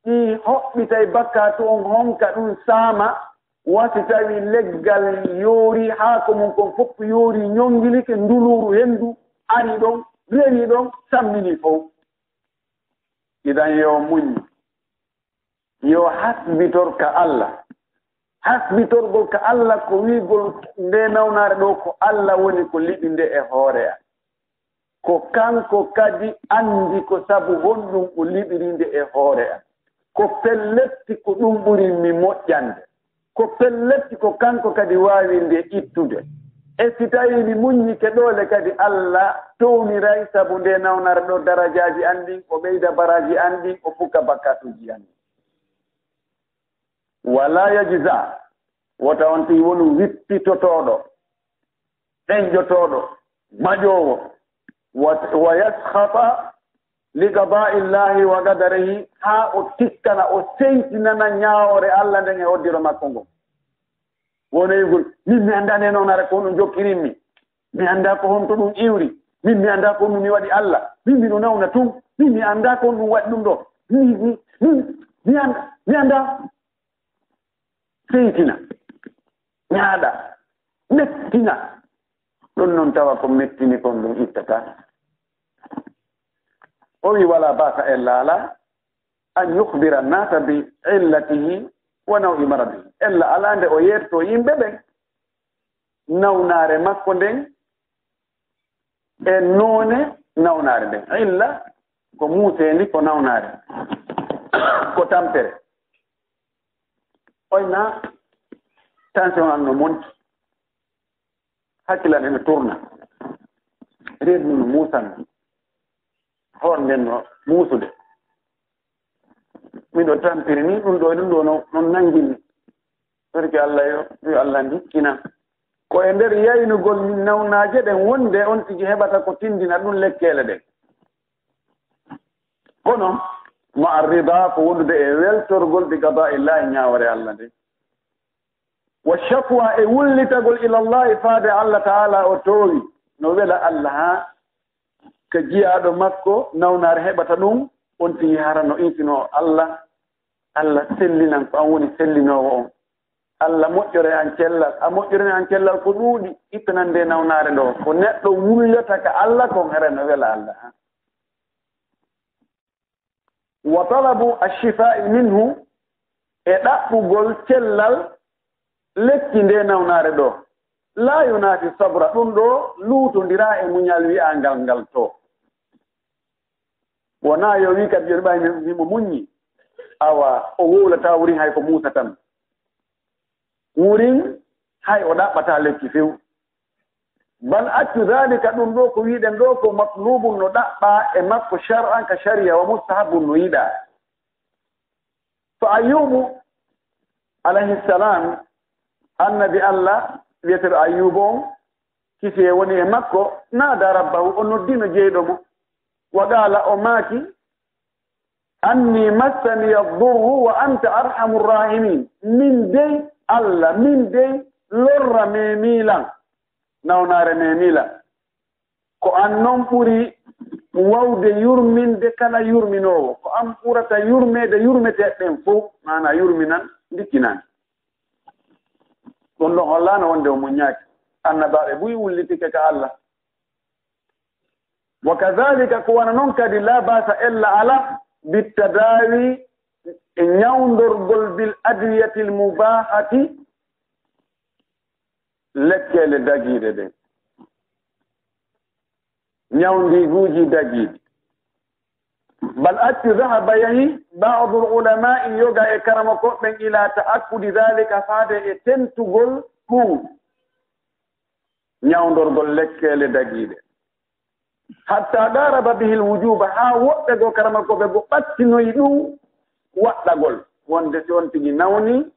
ɗi hoɓɓitay bakkaatu on, honka ɗum saama, wa si tawi leggal yoori, haako mum kon fof yoori, ñonngilike, nduluuru henndu ari ɗon, rewi ɗon, sammini fof. Idan yo muñ, yo hasbitor ka Alla. Hasbitorgol ka Alla ko wi'gol nde nawnaare ɗo ko Alla woni ko liɓi nde e hoore am. Ko kanko kadi anndi ko sabu honɗum o liɓiri nde e hoore am. Ko pelletti ko ɗum ɓuri mi moƴƴande. Ko pelletti ko kanko kadi waawi nde ittude. E si tawii mi muññike ɗoole kadi, Alla towniray sabu nde nawnaare ɗo darajaaji an ɗin, o ɓeyda baraaji an ɗin, o fuka bakkaatuuji an ɗin. Wala yajza, wota on tigi wonu wippitotooɗo, ɗenƴotooɗo, maƴoowo, wa, wa yaskhata li qada'illahi wa qadarihi, haa o tikkana, o seytinana ñaawoore Alla nden e oddiro makko ngon. Wonoygol, min mi anndaa nde nawnaare ko honɗum jokkirimmi. Mi anndaa ko honto ɗum iwri. Min mi anndaa ko honɗum mi waɗi Alla. Min mino nawna tun. Min mi anndaa ko honɗum waɗi ɗum ɗo. Mi, mi, min, mi anndaa, mi anndaa. Seytina, ñaaɗa, mettina. Ɗum noon tawa ko mettini kon ɗum ittataa. O wi wala basa ella ala an yukhbira nasa bi illatihi wa naw'i maradihi. Ella ala nde o yeetto yimɓe ɓen nawnaare makko nden e noone nawnaare nden. Illa ko muuseendi, ko nawnaare, ko tampere. Oy na tension an no monti, hakkillan ene tourna, reedu no muusanno, hoore nden no muusude. Miɗo tampiri ni ɗum ɗo, ɗum ɗo no, no nangini. Torki Allah yo, yo Allah ndikkina. Ko e nder yaynugol min nawnaaje ɗen wonde on tigi heɓata ko tindina ɗum lekkeele ɗen. Kono, ma arrida ko wondude e weltorgol bi qada illahi, ñaawore Allah nde. Wa shakwa e wullitagol ila Allahi faade Allah Ta'ala o toowi. No wela Allah haa ka jiyaaɗo makko nawnaare heɓata ɗum, on tigi hara no insinoo Allah. Allah sellinan ko an woni sellinoowo on. Allah moƴƴore an cellal, a moƴƴore an cellal ko ɗuuɗi, ittanande nawnaare ɗo. Ko neɗɗo wullata ka Allah kon hara no wela Allah haa. Wa talabu ash-shifa'i minhu, e ɗaɓɓugol cellal lekki nde nawnaare ɗo. La yunafi sabra, ɗum ɗo luutondiraa e muñal wi'angal ngal to. Wonaa yo wii kadi, "Jooni ɓay mi, mi mo muññi." Awa, o wowlataa wurin hay ko muusa tan. Wurin hay o ɗaɓɓataa lekki few. Bal accu dhalika, ɗum ɗo ko wi'ɗen ɗo ko matlubun no ɗaɓɓaa e makko shar'an ka shari'a, wa mustahabun no yiɗaa. Fa Ayyubu alayhi salam, annabi Allah wi'eteeɗo Ayyubu on, kisiyee woni e makko, naada rabbahu, o noddino jeyɗo mo. Wa qaala, o maaki, "Anni massaniya durru wa anta arhamur rahimin." Min dey, Allah, min dey, lorra memilan, nawnaare memilan. Ko an non ɓuri wawde yurminde kala yurminoowo. Ko an ɓurata yurmeede yurmeteeɓe ɓen fow, maana yurminan, ndikkinan. Ɗum ɗon hollaano wonde o muññaaki. Annabaaɓe buy wullitike ka Allah. Wa kadhalika, ko wano non kadi, la ba'sa, ella alaa, bittadaawi, e ñawndorgol, bil adwiyatil mubaahati, lekkeele dagiiɗe ɗen. Ñawndiiguuji dagiiɗi. Bal accu, dhahaba, yahi, ba'dul ulamaa'i, yoga e karamokooɓe ɓen, ila ta'akkudi dhalika, faade e tentugol ɗum, ñawndorgol lekkeele dagiiɗe. Hatta qaraba bihil wujuba, haa woɓɓe goo karamokooɓe goo ɓattinoyi ɗum waɗɗagol, wonde si on tigi nawni,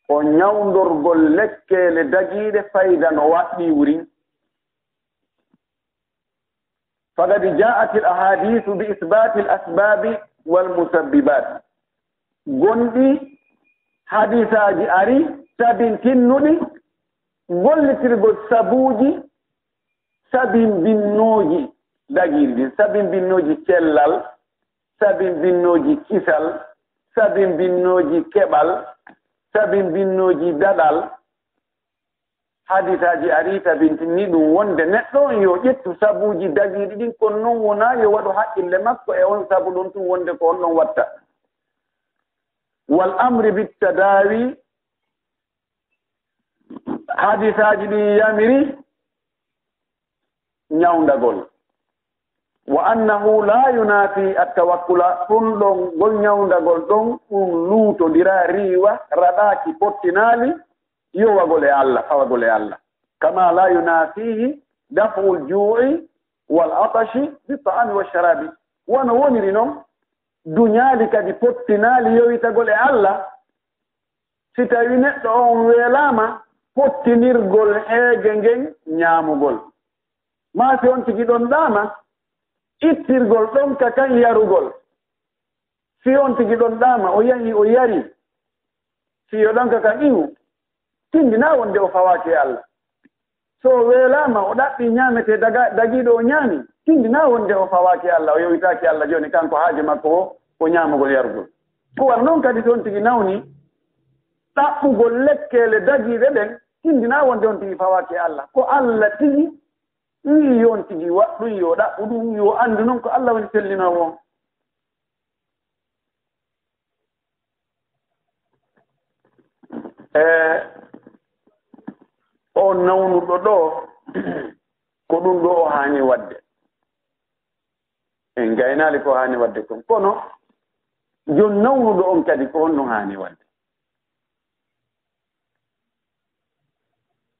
o ñawndorgol lekkeele dagiiɗe fayda no waɗɗii wurin. Faqad ja'atil ahadisu bi isbatil asbabi wal musabbibat. Gonɗi hadisaaji ari tabintinnuɗi gollitirgol sabuuji, sabinbinnooji dagiiɗi ɗin, sabinbinnooji cellal, sabinbinnooji kisal, sabinbinnooji keɓal, sabinbinnooji daɗal. Hadisaaji arii tabintini ɗum wonde neɗɗo on yo ƴettu sabuuji dagiiɗi ɗin, kono non wonaa yo waɗu haqqille makko e on sabu ɗon tun wonde ko on ɗon watta. Wal amri bit tadaawi, hadisaaji ɗin yamiri ñawndagol. Wa annahu la yunafi at-tawakkula, ɗum ɗon, ngol ñawndagol ɗon, ɗum luutondira, riiwa, raɗaaki, pottinaali, yowagol e Allah, fawagol e Allah. Kama la yunafihi daf'ul ju'i wal atashi bit ta'ami wash sharabi. Wano woniri non, duñaali kadi pottinaali yowitagol e Allah. Si tawi neɗɗo on weelaama pottinirgol heege ngen ñaamugol, maa si on tigi ɗon ɗaama ittirgol ɗon ka kan yarugol, si on tigi ɗon ɗaama o yahi o yari, si yo ɗon ka kan iwu, tindinaa wonde o fawaaki e Allah. So o weelaama, o ɗaɓɓi ñaametee daga-, dagiiɗo o ñaami, tindinaa wonde o fawaaki Allah, o yowitaaki Allah jooni, kanko haaju makko o, ko ñaamugol yarugol. Ko wano non kadi so on tigi nawni ɗaɓɓugol lekkeele dagiiɗe ɗen, tindinaa wonde on tigi fawaaki Allah. Ko Allah tigi wi'i yo on tigi waɗ ɗum, yo ɗaɓɓu ɗum, yo anndu non ko Allah woni sellinoowo on. E o nawnuɗo ɗo, ko ɗum ɗo o haani waɗde. En gaynaali ko haani waɗde kon. Kono, jon nawnuɗo on kadi ko honɗum haani waɗde?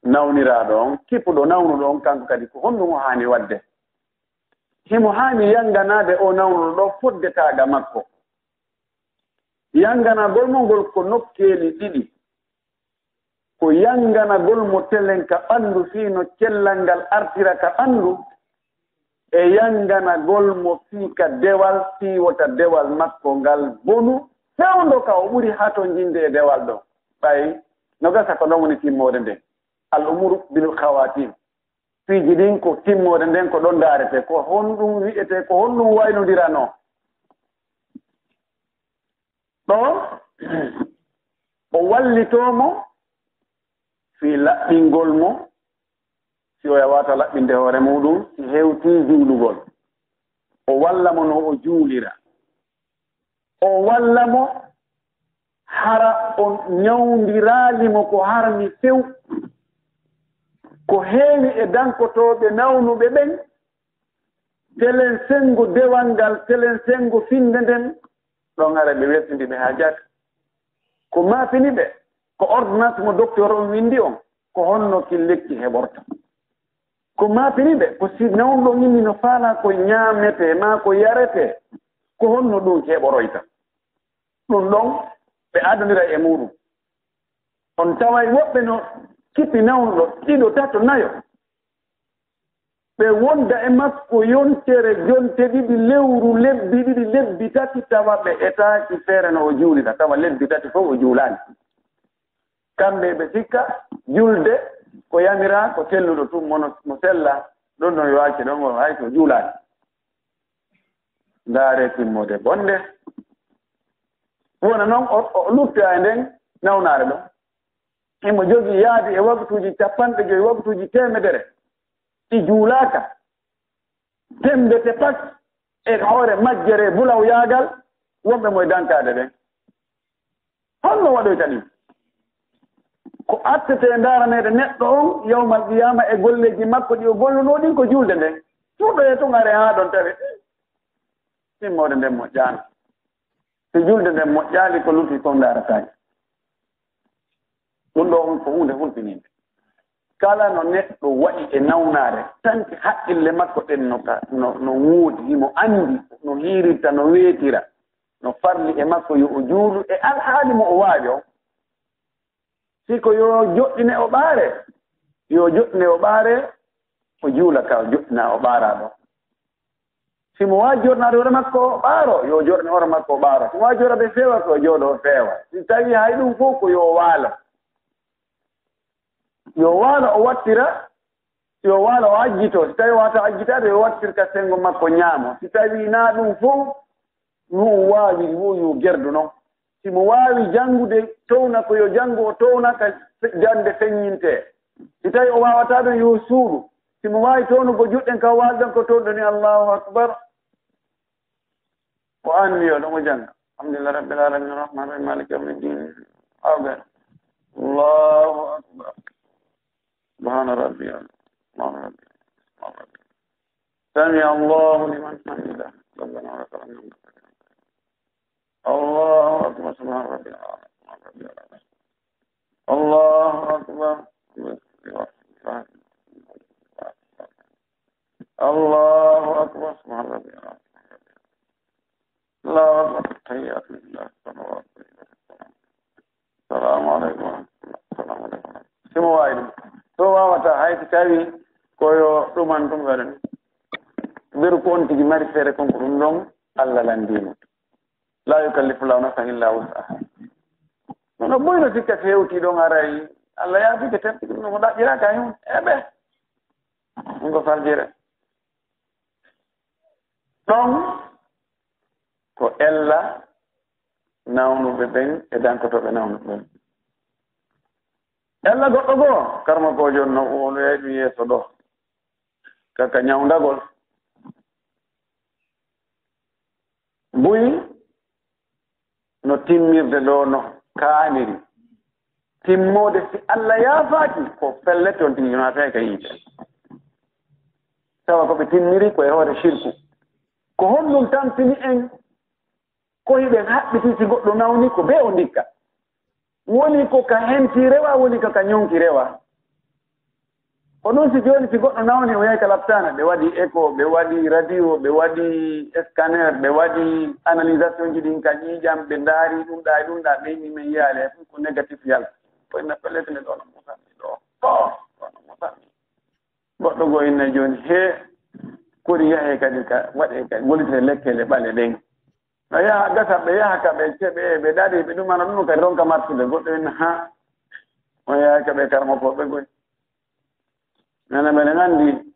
Nawniraaɗo on, kipuɗo nawnuɗo on, kanko kadi ko honɗum o haani waɗde? Himo haani yannganaade o nawnuɗo ɗo fodde taaga makko. Yannganagol mo ngol ko nokkeeli ɗiɗi. Ko yannganagol mo telen ka ɓanndu fii no cellal ngal artira ka ɓanndu, e yannganagol mo fii ka dewal fii wota dewal makko ngal bonu fewndo ka o ɓuri hatonjinde e dewal ɗon. Ɓay no gasa ko ɗon woni timmoode nden. Al umuru bil khawatim. Piiji ɗin ko timmoode nden ko ɗon ndaarete. Ko honɗum wi'ete, ko honɗum waynondiranoo? Ɗo o wallitoo mo fii laɓɓingol mo, si o yawaata laɓɓinde hoore muuɗum, si hewtii juulugol. O walla mo no o juulira. O walla mo hara o ñawndiraali mo ko harmi few. Ko heewi e dankotooɓe nawnuɓe ɓen, telen senngo dewal ngal, telen senngo finnde nden, ɗon hara ɓe weltindi ɓe haa jaati. Ko maapini ɓe, ko ordonnance mo docteur on winndi on, ko honno kin lekki heɓorta. Ko maapini ɓe, ko si nawnuɗo on inni no faalaa ko ñaametee maa ko yaretee, ko honno ɗum heɓoroyta. Ɗum ɗon ɓe adondira e muuɗum. On taway woɓɓe no kippi nawnuɗo ɗiɗo, tato, nayo. Ɓe wonda e makko yontere, jonte ɗiɗi, lewru, lebbi ɗiɗi, lebbi tati, tawa ɓe etaaki feere no o juulira, tawa lebbi tati fof o juulaani. Kamɓe ɓe sikka julde ko yamiraa ko telluɗo tun, mono mo sella, ɗon no yo acce ɗon, o hay so juulaani. Ndaaree timmoode bonde. Wona non o, o luttoya e nden nawnaare ɗon. Himo jogii yaadi e waktuuji cappanɗe joy, waktuuji teemedere ɗi juulaaka, temmbete pat e hoore majjere bulawyaagal, wonɓe mo e dankaade ɓen. Holno waɗoyta ɗin? Ko attete e ndaaraneede neɗɗo on yawmal qiyaama e golleeji makko ɗi o gollunoo ɗin ko julde nden. Fuɗɗoyee tun are haa ɗon tawi timmoode nden moƴƴaano. Si julde nden moƴƴaali, ko lutti kon ndaarataake. Ɗum ɗoo on ko huunde hulɓiniinde. Kala no neɗɗo waɗi e nawnaare, tanke haqqille makko ɗen no ka, no, no woodi, himo anndi no hiirirta, no weetira, no farli e makko yo o juulu e alhaali mo o waawi on. Si ko yo joɗɗine o ɓaare, yo joɗɗine o ɓaare, o juula ka o joɗɗinaa o ɓaaraa ɗon. Si mo waawi joɗɗinaade hoore makko o ɓaaro, yo joɗɗine hoore makko o ɓaaro. Si mo waawi joɗɗinaade feewa, ko o jooɗo o feewa. Si tawii hay ɗum fof ko yo o waalo. Yo waalo o wattira, yo waalo o ajjito. Si tawii o waawataa ajjitaade, yo wattir ka senngo makko ñaamo. Si tawii naa ɗum fof, no o waawiri wo yo gerdu non. Si mo waawi janngude, towna ko yo janngu, o towna ka fe-, jannde feññinte. Si tawii o waawataa ɗum, yo suuɗu. Si mo waawi townugo juɗɗen ka o waali ɗon ko townuɗo ni, Allahu Akbar. Ko an wiyo ɗon o jannga. Alhamdulillahi Rabbil Alamin, Arrahmani Rahim, Maliki Yawmi Ddin. Amen. Allahu Akbar. Subhana Rabbi, Subhana Rabbi, Subhana Rabbi. Sami Allahu liman hamida. Rabbana wa lakal hamd. Allahu Akbar, Subhana Rabbil Ala, Subhana Rabbil Ala. Allahu Akbar. Allahu Akbar, Subhana Rabbil Ala. Allahu Akbar. Tahiyyatu lillah, salawatu lillah. Assalamu aleykum wa rahmatullah. Assalamu aleykum. Si mo waawi ɗum. So waawataa, hay si tawii ko yo ɗuman ɗum waɗan. Mberu ko on tigi mari feere kon, ko ɗum ɗon Allah lanndii mo. La yukallifu Llahu nafsan illa wus'aha. Kono boy no sikka si hewtii ɗon haray Allah yaafike tan, ɗum no mo ɗaɓɓiraaka e hun. E ɓe. Ɗum ko faljere. Ɗon ko ella nawnuɓe ɓen e dankotooɓe nawnuɓe ɓen. Ella goɗɗo goo, karmakoojo on no woloyay ɗum yeeso ɗoo. Kaka ñawndagol. Buy no timmirde ɗoo no kaaniri. Timmoode si Allah yaafaaki, ko pellet on tigi yonata e ka yiite. Tawa ko ɓe timmiri ko e hoore shirku. Ko honɗum tampini en ko hiɗen haɓɓiti si goɗɗo nawni ko bee o ndikka? Woni ko ka henti rewa, woni ko ka ñonki rewa. Ko ɗum si jooni si goɗɗo nawni o yahi ka laptaana, ɓe waɗi écho, ɓe waɗi radio, ɓe waɗi scanner, ɓe waɗi analysation ji ɗin ka ƴiiƴam, ɓe ndaari ɗum ɗaa e ɗum ɗaa, ɓe inni men yiyaali hay fof ko négatif yalti. Ko inna pellet nde ɗoo no musanni ɗoo. Oh, ɗoo no musanni. Goɗɗo goo inna jooni, hee, kori yahee kadi ka, waɗee ka, gollitee lekkele ɓale ɗen. No yaha gasa, ɓe yaha ka, ɓe keɓee, ɓe ɗaɗi, ɓe ɗumana ɗum kadi ronka martude. Goɗɗo inna, haa, o yaha ka ɓe karmakooɓe goy. Nana mbeɗen anndi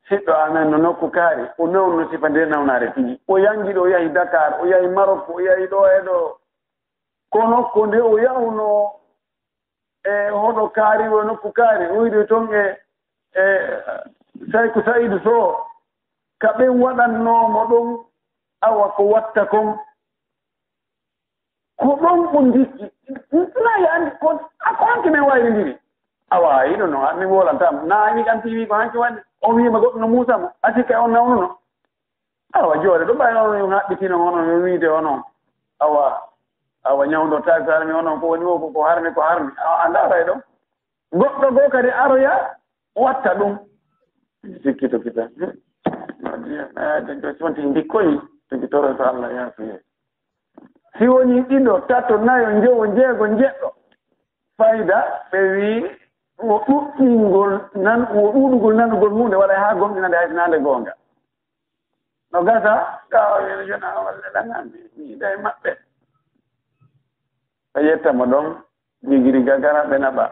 siɗɗo amen no nokku kaari, o nawno sifa nde nawnaare tigi. O yangi ɗo, o yahi Dakar, o yahi Marok, o yahi ɗo e ɗo. Kono ko nde o yahuno e hoɗo kaari, o nokku kaari, o yiɗi toon e, e Sayku Sa'idu Sow, ka ɓen waɗannoo mo ɗon, awa ko watta kon. Ko ɗon o ndikki, na yaandi kon, a ko hanki men wayrindiri. Awa, yiɗo no, mi woolantaa mo. Na ni kam tiiwi ko hanki waɗi. On wiima goɗɗo no muusa mo, a sikka on nawnuno. Awa, joole ɗo ɓay on, on haɓɓitino on, on wiide on, on. Awa, awa, ñawndo tawi so harmi on, on ko woni o, ko, ko harmi, ko harmi. Awa, a ndaaray ɗo. Goɗɗo goo kadi aroya, watta ɗum. Sikkito kita. Hmm. No, ɗum, eh, ɗum, ɗum, so wonti ndikkoyi, tigi toro so Allah yaafi. Si woni ɗiɗo, tato, nayo, njowo, njeego, njeɗɗo. Fayda, ɓe wi, wo ɗuɗɗingol nan-, wo ɗuuɗugol nanugol huunde waɗa haa gomɗinande hay sinaande goonga. No gasa, ka o wiya, "Jona, walle ɗan an, mi yiɗa e maɓɓe." Ɓe yetta mo ɗon, jigiri gagara, ɓe naɓa.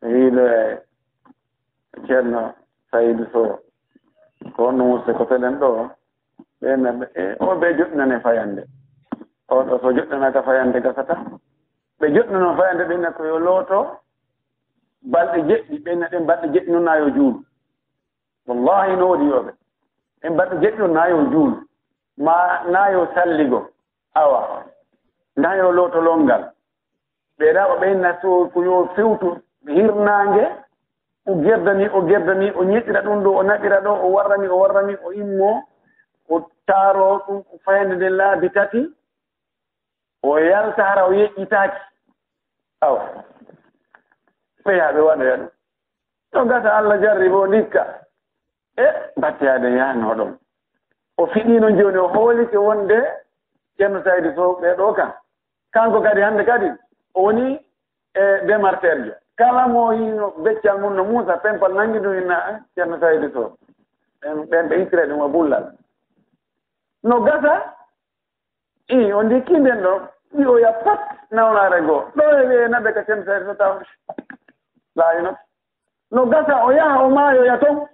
Ɓe yiilo e Ceerno Saydu Sow. Ko honno musse ko telen ɗo? Ɓe naɓa, e, o ɓe joɗɗinane fayande. O ɗo so joɗɗinaka fayande gasata. Ɓe joɗnanoo fayande, ɓe inna ko yo looto balɗe jeɗɗi, ɓe inna ɗen balɗe jeɗɗi noon na yo juulu. Wallahi no woodi yooɓe. Ɗen balɗe jeɗɗi noon na yo juulu. Ma na yo salligo. Awa. Na yo looto lonngal. Ɓe ɗaɓa ɓe inna so ko yo fewtu hirnaange, o gerdani, o gerdani, o ñeɗɗira ɗum ɗo, o naɓira ɗo, o warrani, o warrani, o immo, o taaro ɗum, o fayande nden laabi tati, o yalta hara o yeƴƴitaaki. Awa. Ɓe yaha ɓe waɗoya ɗum. No gasa Allah jarribo ndikka. E battiyaade yahnoo ɗon. O fiɗii noon jooni, o hoolike wonde Ceerno Saydu Sow ɓee ɗoo kan. Kanko kadi hannde kadi o woni e demarteerjo. Kala mo yiino beccal mum no muusa, pempal nanngi ɗum inna, "Eh, Ceerno Saydu Sow." Ɓen, ɓen ɓe ittira ɗum o bullal. No gasa, ii, o ndikki nden ɗo, ɗi o ya pat nawnaare goo. Ɗo e wi'e naɓe ka Ceerno Saydu Sow taw. Laayi no. No gasa o yaha o maayoya ton.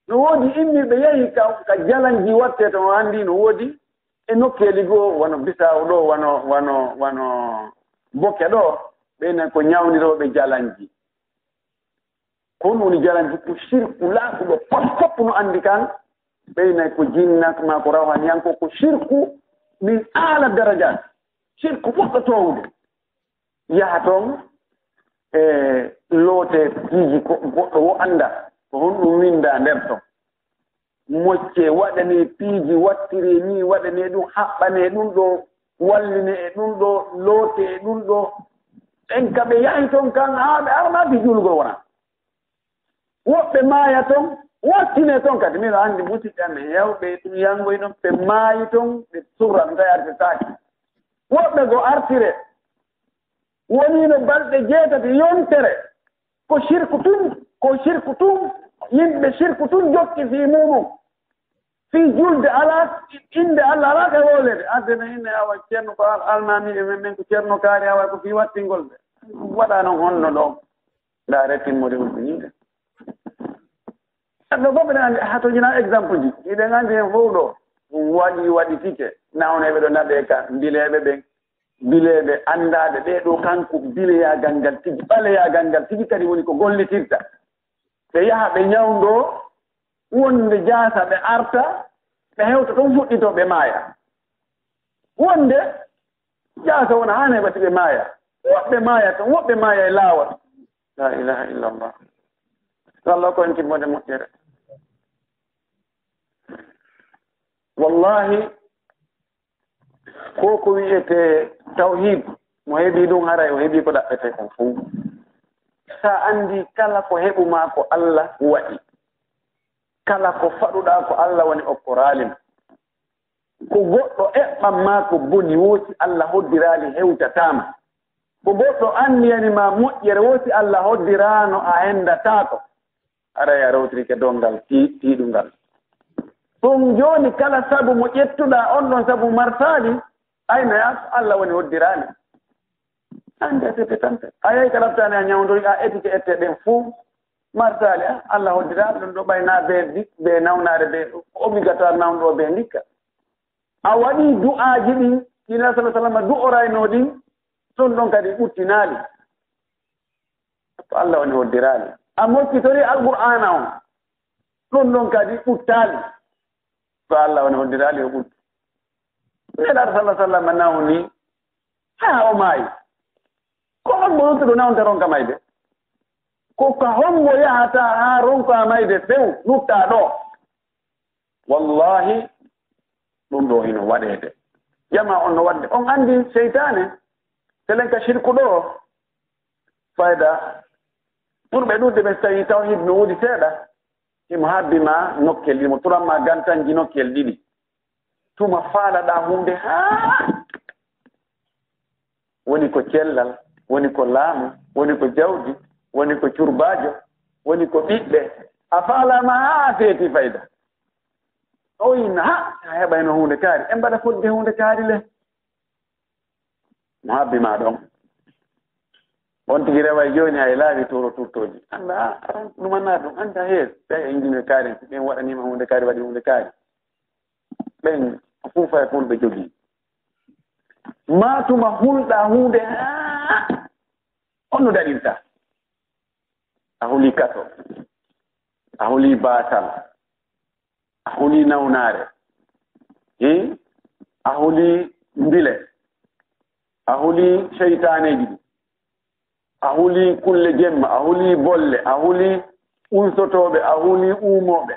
No woodi immiiɓe yahi ka, ka jalanji watte to o anndi no woodi e nokkeeli goo, wano Bisaawo ɗo, wano, wano, wano Boke ɗo, ɓe enen ko ñawndirooɓe jalanji. Ko ɗum woni jalanji, ko sirku laaɓuɗo, pot fof no anndi kan, ɓe enen ko jinna, ma ko rawhaniyanko, ko sirku min aala darajaat, sirku ɓurɗo toowude. Yaha toon, e loote piiji ko goɗɗo wo annda, ko honɗum winnda nder toon. Mocce, waɗane piiji, wattire ni, waɗane ɗum, haɓɓane ɗum ɗo, walline e ɗum ɗo, loote e ɗum ɗo. En ka ɓe yahi toon kan, haa ɓe armaaki juulugol wona. Woɓɓe maaya toon, wattine toon kadi. Miɗo anndi musidɓe am heewɓe ɗum yanngoy ɗon, ɓe maayi toon, ɓe surra, ɓe tawi artirtaaki. Woɓɓe go artire, woniino balɗe jeetati yontere, ko sirku tun, ko sirku tun, yimɓe sirku tun jokki fii muɗum. Fii julde alaa, innde Allah alaa ka wowlede. Adde no inne awa ceerno ko al-, almaami e men, men ko ceerno kaari, awa ko fii wattingol ɓe. Waɗa noon honno ɗo? Ndaare timmude hulɓiniinde. Ɗo fof mbiɗa anndi, haa to njina exemple ji. Hiɗen anndi heen fof ɗo. Ɗum waɗi, waɗitike. Nawneeɓe ɗo naɓe ka mbileeɓe ɓen. Mbileeɓe anndaaɓe ɓee ɗo kanko mbileyaagal ngal tigi, ɓaleyaagal ngal tigi kadi woni ko gollitirta. Ɓe yaha ɓe ñawndoo, wonde jaasa ɓe arta, ɓe hewta toon fuɗɗitoo ɓe maaya. Wonde jaasa wona haa neeɓa si ɓe maaya. Woɓɓe maaya toon, woɓɓe maaya e laawol. La ilaha illallah. Yo Allah ko en timmode moƴƴere. Wallahi, ko ko wi'etee tawhiid, mo heɓii ɗum, haray o heɓii ko ɗaɓɓetee kon fow. Sa anndi kala ko heɓu maa ko Allah waɗi, kala ko faɗuɗaa ko Allah woni okkoraali ma. Ko goɗɗo eɓɓan maa ko boni woo si Allah hoddiraali hewtataa ma. Ko goɗɗo anniyani maa moƴƴere woo si Allah hoddiraano a henndataako. Haray a rewtirike donngal tii-, tiiɗungal. Ɗum jooni kala sabu mo ƴettuɗaa on ɗon sabu marsaali, aynoyaa ko Allah woni hoddiraali. Ande sete tante. A yehi ka laftani a ñawndori, a etike ette ɗen fuu. Marsaali, a, Allah hoddiraali ɗum ɗo ɓay naa bee di-, bee nawnaare bee obligatoire nawndo bee ndikka. A waɗii du'aaji ɗin, ɗi Nabi sallallahu alaihi wasallam du'oraynoo ɗin, ɗum ɗon kadi ɓuttinaali. Ko Allah woni hoddiraali. A moccitori Alqur'aana on, ɗum ɗon kadi ɓuttaali. Ko Allah woni hoddiraali o ɓuttu. Nelaaɗo sallallahu alaihi wasallam nawni haa o maayi. Ko hombo luttuɗo nawnta ronka mayde? Ko ka hombo yahata haa ronka mayde few lutta ɗo? Wallahi, ɗum ɗo hino waɗeede. Jama on no waɗde. On anndi seytaane, telen ka shirku ɗo, fayda, ɓurɓe ɗuuɗde ɓe so tawii tawhid no woodi seeɗa, himo habbi ma nokkel, himo turan ma gantanji nokkel ɗiɗi. Tuma faalaɗaa huunde haa woni ko cellal, woni ko laamu, woni ko jawdi, woni ko curbaajo, woni ko ɓiɓɓe. A faalaama haa a feeti fayda. O inna, ha, a heɓayno huunde kaari. En mbaɗa fodde huunde kaari le. Mo habbi ma ɗon. On tigi reway jooni hay laawi toro turtooji. Annda, a, aran, ɗum annaa ɗum, annda hees. Ɓe en jimɓe kaari, ɓen waɗaniima huunde kaari, waɗi huunde kaari. Ɓen fuu fay fulɓe jogii. Maa tuma hulɗa huunde haa Ah, on no daɗirta. A huli kaso, a huli baasal, a huli nawnaare, eh? A huli mbile, a huli seytaaneeji ɗi, a huli kulle jemma, a huli bolle, a huli unsotooɓe, a huli uumooɓe.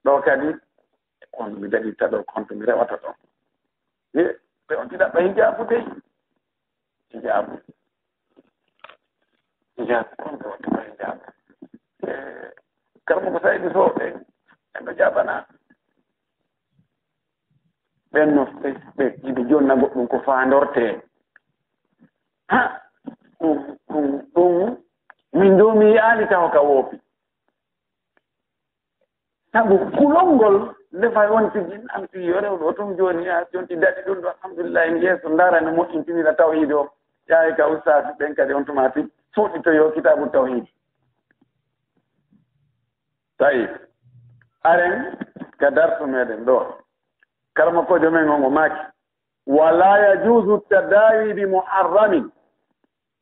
Ɗo kadi, on mi daɗirta ɗo, konto mi rewata ɗo. Eh, ɓe on tiɗaɓɓa hijaabu dey. Hijaabu. Hijaabu, on ɗo waɗi hijaabu. Eh, Karmo ko Saydu Sow ɓe, en ɗo jaabana. Ɓen no ɓe, ɓe, ɓe jonna goɗɗum ko faandorte. Ha, ɗum, ɗum, ɗum, min ɗo mi yi'aali taho ka woopi. Sabu kulol ngol, nde fay on tigi, an tigi, yo rewɗo tun jooni, a jonti daɗi ɗum ɗo, alhamdulillahi, yeeso ndaara no moƴƴintinira tawhiid o. Ƴaawi ka ustaas ɓen kadi on tuma tigi, fuɗɗitoyo kitaabu tawhiid. Tawi, aren ka darsu meɗen ɗo. Karamokoojo men on o maaki, "Wala yajuuzu tadaawi bi muharramin."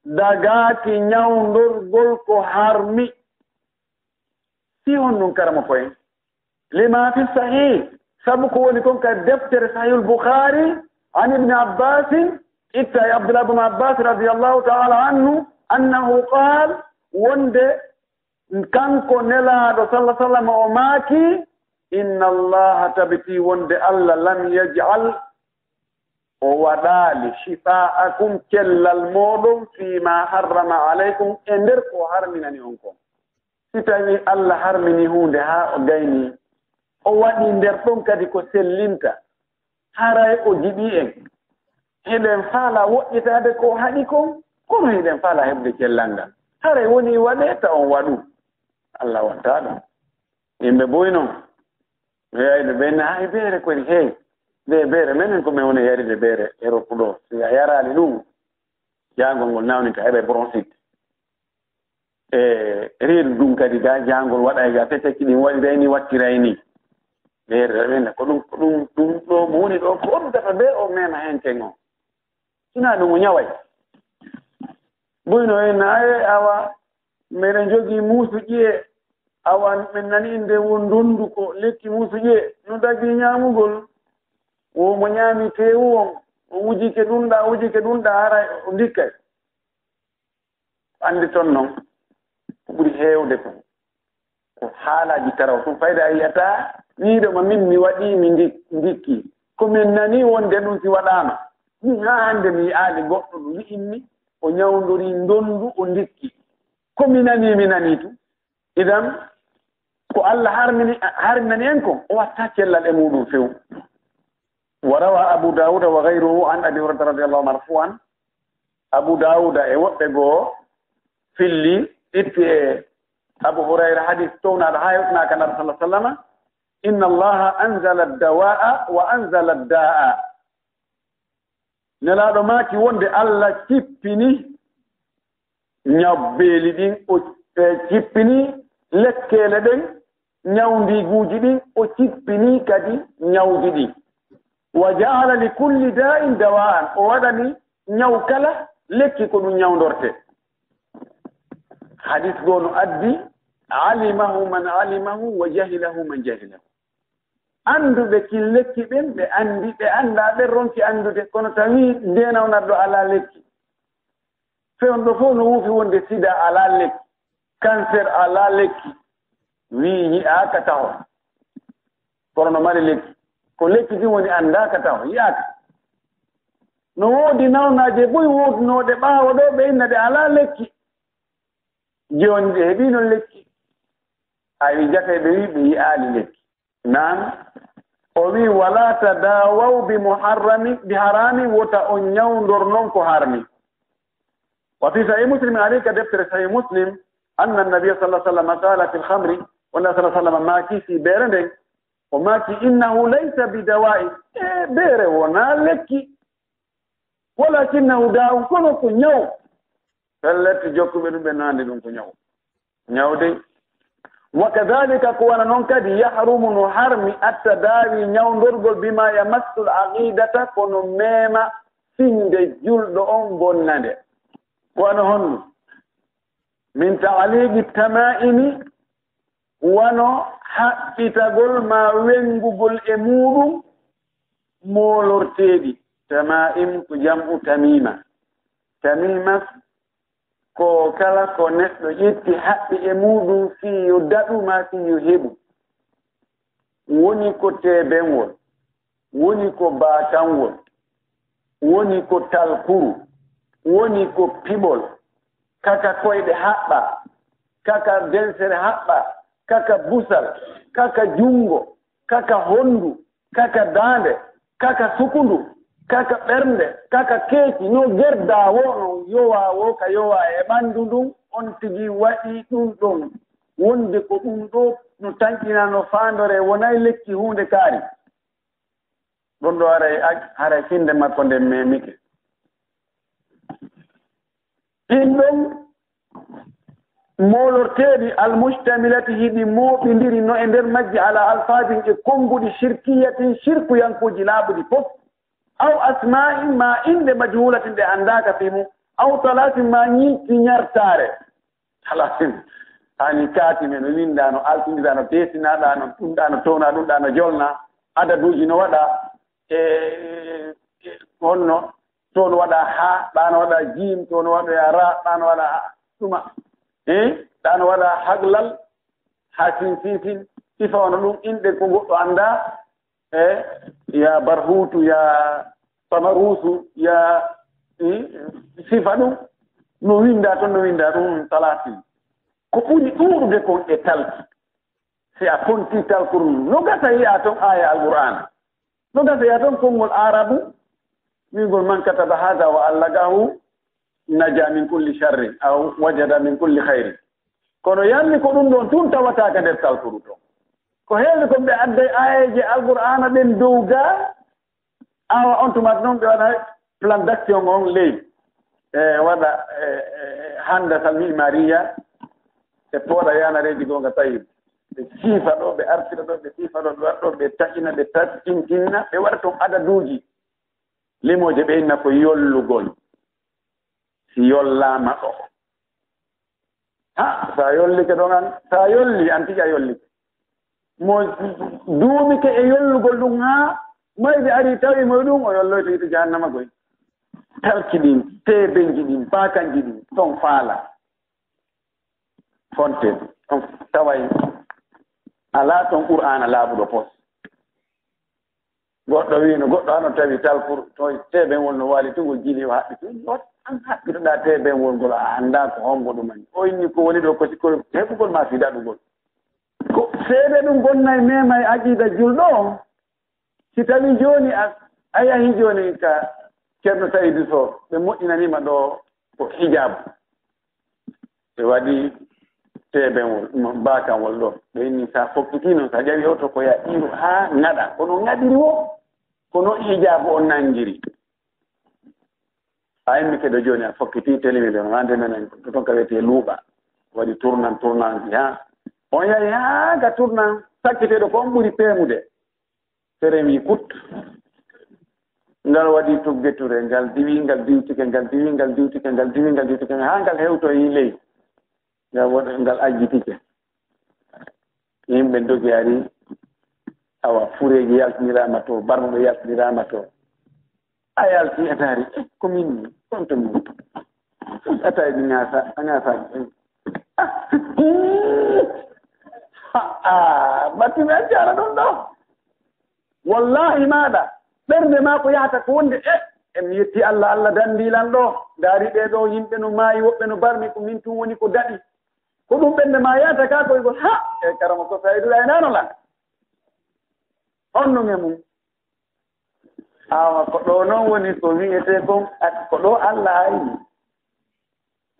Dagaaki ñawndorgol ko harmi. Si honɗum, karamoko en? Lima fi sahih, sabu ko woni kon ka deftere Sahihul Bukhari, an Ibn Abbasin, itta e Abdullah ibn Abbas radiyallahu ta'ala anhu, annahu qaal, wonde kanko Nelaaɗo sallallahu alaihi wasallam o maaki, "Inna Allaha," tabiti wonde Allah, "lam yaj'al," o waɗaali, "shifa'akum," cellal mooɗon, "fima harrama alaykum," e nder ko harminani on kon. Si tawii Allah harmini huunde haa o gayni, o waɗi nder ɗon kadi ko sellinta, haray o jiɗi en. Hiɗen faala woɗɗitaade ko haɗi kon, kono hiɗen faala heɓde cellal ngal. Haray woni waɗee ta on waɗu. Allah waɗtaa ɗum. Yimɓe boy non. Mi yaari ɓe ɓen, "Hay beere koni, hey, nde beere, menen ko men woni yaride beere Europe ɗo. Si a yaraali ɗum, jaangol ngol nawnita, heɓe bronchite." E reedu ɗum kadi, ga jaangol waɗay ga, feteki ɗin waɗiray ni, wattiray ni. Beere ɓen, ko ɗum, ko ɗum, ɗum ɗo mo woni ɗo, ko oddata be o mema hen ken on. Sinaa ɗum o ñaway. Boyno en, aye, awa, meɗen jogii muusu ƴiye, awa, men nani innde won ndondu ko lekki muusu ƴiye, no dagii ñaamugol. Wo mo ñaami teewu on, o wujike ɗum ɗa, o wujike ɗum ɗa, hara o ndikkay. Anndi ton non, ko ɓuri heewde kon. Ko haalaaji taraw tun, fayda a yiyata, nii ɗo ma min mi waɗii, mi ndi-, ndikki. Ko min nani wonde ɗum si waɗaama. Min haa hannde mi yi'aali goɗɗo ɗum wi'immi, o ñawndorii ndondu, o ndikki. Ko mi nani, mi nani tun. Idan, ko Allah harmini, harminani en kon, o watta cellal e muɗum few. Wa rawa Abu Dawuda wa ghayruhu an Abi Hurairata radiyallahu anhu marfu'an. Abu Dawuda e woɓɓe goo filli, itti e Abu Hurayra hadis townaaɗo haa hewtanaaka Nabi sallallahu alaihi wasallam, "Inna Allaha anzala ad-dawa'a wa anzala ad-da'a." Nelaaɗo maaki wonde Allah cippini ñabbeeli ɗin, o, e, cippini lekkeele ɗen, ñawndiiguuji ɗin, o cippini kadi ñawji ɗin. "Wa ja'ala li kulli da'in dawa'an." O waɗani ñaw kala lekki ko ɗum ñawndorte. Hadis goo no addi, "Alimahu man alimahu wa jahilahu man jahilahu." Annduɓe kin lekki ɓen, ɓe anndi, ɓe anndaa ɓen ronki anndude, kono tawi ndeenaw naɗɗo alaa lekki. Fewndo fof no wuufi wonde sida alaa lekki, cancer alaa lekki, wii yi'aaka taho. Kono no mari lekki. Ko lekki kin woni anndaaka taho, yi'aaka. No woodi nawnaaje buy woodunooɗe ɓaawo ɗo, ɓe inna ɗe alaa lekki. Jooni ɓe heɓii non lekki. A wi jakay ɓe wi ɓe yi'aali lekki. Naam. O wi, "Wala tadawaw bi muharrami, bi harami, wota on ñawndor non ko harmi." Wa fi Sahih Muslim, ari ka deftere Sahih Muslim, anna Nabiyya sallallahu alaihi wasallam qala fil khamri, wonde sallallahu alaihi wasallam maaki fi beere nden, o maaki, "Innahu laysa bi dawa'i." E beere wona lekki. "Walakinnahu da'un," kono ko ñaw. Pellet, jokkuɓe ɗum ɓe naande ɗum ko ñaw. Ñaw dey. "Wa kadhalika," ko wona non kadi, "yahrumu," no harmi, "at-tadawi," ñawndorgol, "bima yamassul aqidata," kono mema finnde julɗo on, bonna nde. Wano honɗum? Min ta'liqi tama'imi, wano haɓɓitagol ma wengugol e muɗum moolorteeɗi. Tama'im ko jam'u tamima. Tamima ko kala ko neɗɗo ƴetti haɓɓi e muɗum fii yo daɗu maa fii yo heɓu. Woni ko teebenwol, woni ko baakanwol, woni ko talkuru, woni ko piɓol, kaka koyɗe haɓɓa, kaka densere haɓɓa, kaka busal, kaka junngo, kaka honndu, kaka daande, kaka sukundu, kaka ɓernde, kaka keeci, no gerdaa woo, no yowaa woo ka yowaa e ɓanndu ndun, on tigi waɗi ɗun ɗon. Wonde ko ɗun ɗoo no tanƴinaa, no faandoree, wonay lekki huunde kaari. Ɗun ɗoo haray, haray finnde makko nden memike. Ɗin ɗon moolorteeɗi almustamilati hiɗi mooɓindiri no e nder majji ala alfaadin e konnguɗi shirkiyatin shirkuyankuuji laaɓuɗi fof, aw asma'in ma inɗe majhulatin ɗe anndaaka fii mun, aw talaatin ma ñilti ñartaare. Talaatin. Hani kaati men no winndaa, no altindira, no deesinaa, ɗaa no ɗun, ɗaa no townaa, ɗun ɗaa no jolnaa, adaduuji no waɗaa, e, e, honno, to no waɗaa haa, ɗaa no waɗaa jiim, to no waɗoyaa raa, ɗaa no waɗaa haa, ɗuma. Eh? Ɗaa no waɗaa haglal, haa sin, sin, sin. Sifa wano ɗun, inɗe ko goɗɗo anndaa, e ya barhuutu, ya samaruusu, ya, hmm, sifa ɗun. No winndaa ton, no winndaa ɗun talaatin. Ko ɓuri ɗuuɗude kon e talki. Si a fontii talkuru ndun, no gasa yi'aa ton aaya Alqur'aana. No gasa yi'aa ton konngol Aarabu, wi'ugol, "Man kataba haadha wa allaqahu naja min kulli sharrin, aw wajada min kulli khayrin." Kono yalli ko ɗun ɗon tun tawata ka nder talkuru ton. Ko heewi kon ɓe adday aayeeje Alqur'aana ɗen dow gaa, awa on tuma non ɓe waɗa plan d'action on ley. E waɗa, e, e, handasa mi'mariya, e pooɗa yanareeji goonga tawi. Ɓe siifa ɗoo, ɓe artira ɗoo, ɓe siifa ɗoo, ɓe waɗa ɗoo, ɓe taƴina, ɓe taƴintinna, ɓe waɗa ton adaduuji. Limooje ɓe inna ko yollugol. Si yollaama ɗoo. Ha, sa yollike ɗon an, sa yolli, an tigi a yollike. Mo duumike e yollugol ɗun haa mayde ari tawi mo ɗun, o yolloyto yiite jahannama koy. Talki ɗin, teebenji ɗin, baakanji ɗin, ton faala. Fonte, on taway alaa ton Qur'aana laaɓuɗo pos. Goɗɗo wiino, goɗɗo hano tawi talkuru, to teebenwol no waali tun, ngol jili o haɓɓi tun. Yo an haɓɓitoɗaa teebenwol ngol, a anndaa ko hombo ɗum ani. O inni ko woni ɗoo ko sikko heɓugol maa fii daɗugol. Ko seede ɗum bonnay memay aqiida julɗo on. Si tawii jooni a, a yahii jooni ka Ceerno Saydu Soh, ɓe moƴƴinanii ma ɗoo ko hijaabu. Ɓe waɗi teebenwol, no, baakanwol ɗoo. Ɓe inni, sa fokkitii non, sa ƴawi oto ko ya iru haa ŋaɗa. Kono ŋaɗiri wo, kono hijaabu on nanngiri. A immi ke ɗo jooni, a fokkitii telewizor, wande menen, to ton ka wiyetee luuɓa. Waɗi turnan, turnan, haa. On yahi haa ka turnan, sakkiteeɗo ko on ɓuri peemude. Seren wii kut. Ngal waɗi tuggeture, ngal diwi, ngal diwtike, ngal diwi, ngal diwtike, ngal diwi, ngal diwtike, haa ngal hewtoyi ley. Ngal waɗi, ngal ajjitike. Yimɓe dogi ari, awa, fureeji yaltiniraama to, barmuɗo yaltiniraama to. A yalti, a taari, eh, ko min ni, on to min. A tawi mi ŋaasa, a ŋaasa. Ah, ah, batti mi accaala ɗum ɗo. Wallahi maaɗa, ɓernde maa ko yahata ko wonde, e, e mi yetti Allah, Allah danndii lan ɗo. Ndaari ɓee ɗoo yimɓe no maayi, woɓɓe no barmi, ko min tun woni ko daɗi. Ko ɗum ɓernde maa yahata ka koygol, ha, e karama ko Saydu aynano lan. Honno nge mum? Awa ko ɗoo non woni ko wi'etee kon, ko ɗoo Allah ayni.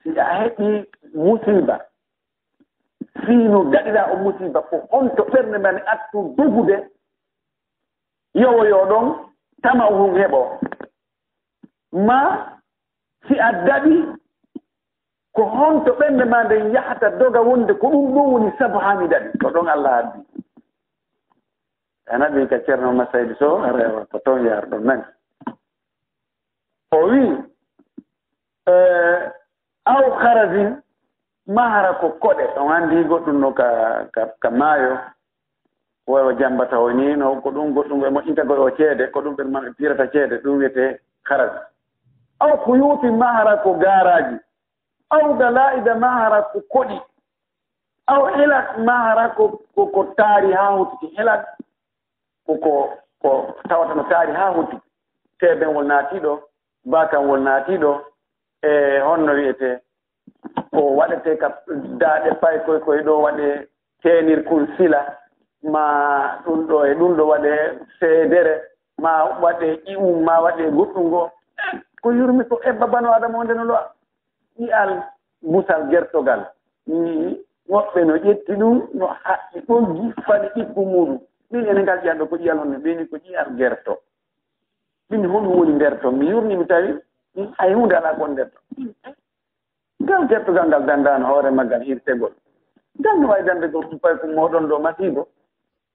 Si a heɓii musiiba, fii no gaɗiraa on musiiba, ko honto ɓernde maa ne accu dogude, yowoyo ɗon, tama'u hun heɓo. Maa si a daɗi, ko honto ɓernde maa nden yahata doga wonde ko ɗum ɗoo woni sabu haa mi daɗi? Ko ɗon Allah addi. A naɓi ka Ceerno Masaydi Soh, a rewa ko toon yaar ɗon nani. O wii, eh, Aw kharazin, maa hara ko koɗe. On anndi goɗɗum no ka, ka, ka maayo. Wo, o jammbata o ni, no ko ɗum goɗɗum e moƴƴinta ko o ceede, ko ɗum ɓe ma-, pirata ceede, ɗum wiyetee kharaz. Aw khuyutin, maa hara ko gaaraaji. Aw gala'ida, maa hara ko koɗi. Aw hilat, maa hara ko, ko, ko taari haa huttiti. Hilat ko, ko, ko tawata no taari haa huttiti. Teebenwol naati ɗo, baakanwol naati ɗo, e honno wiyetee, ko waɗetee ka daaɗe paykoy koy ɗo waɗee teenirkun sila, maa ɗum ɗo e ɗum ɗo waɗee seedere, maa waɗee ƴi'um, maa waɗee goɗɗum ngo. Ko yurmi ko ebba bano Adama wonde no lo'a. Ƴi'al busal gertogal. Ni woɓɓe no ƴetti ɗum, no haɓɓi ɓoggi, faɗi ɓikku muuɗum. Min enen ngal ƴi'al ɗo ko ƴi'al honno? Ɓe ni ko ƴi'al gerto. Min honɗum woni nder ton? Mi yurni, mi tawi, mm, hay huunde alaa kon nder ton. Mm, eh. Ngal gertogal ngal dandaano hoore maggal hirtegol. Ngal no wayi dande ko paykum mooɗon ɗo masiibo.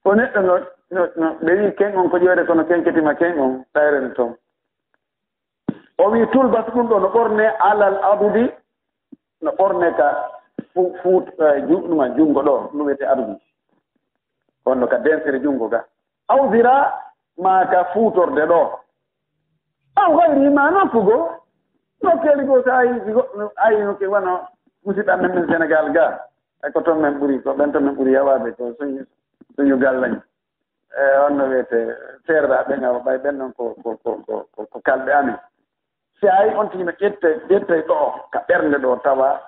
Ko neɗɗo no, no, no, ɓe wii ken on ko ƴoyre kono ken ketima ken on, tayre no ton. O wii tulbas ɗum ɗo no ɓorne alal adudi, no ɓorne ka fu-, fuut, eh, ju-, ɗuma junngo ɗo, ɗum wiyetee adudi. Kono ka densere junngo ga. Aw zira maa ka fuutorde ɗo. Aw gayri maa nokku goo. Nokkeeli goo so a yii, si goɗɗo ayi nokke wano musidɓe amen men Senegal ga. E ko ton men ɓuri, ko ɓen ton men ɓuri yawaade ko suñu, suñu gallañ. E on no wiyetee seerɗaaɓe nga, ɓay ɓen non ko, ko, ko, ko, ko, ko kalɓe amen. Si a yii on tigi no ƴette, ƴette ɗo, ka ɓernde ɗo, tawa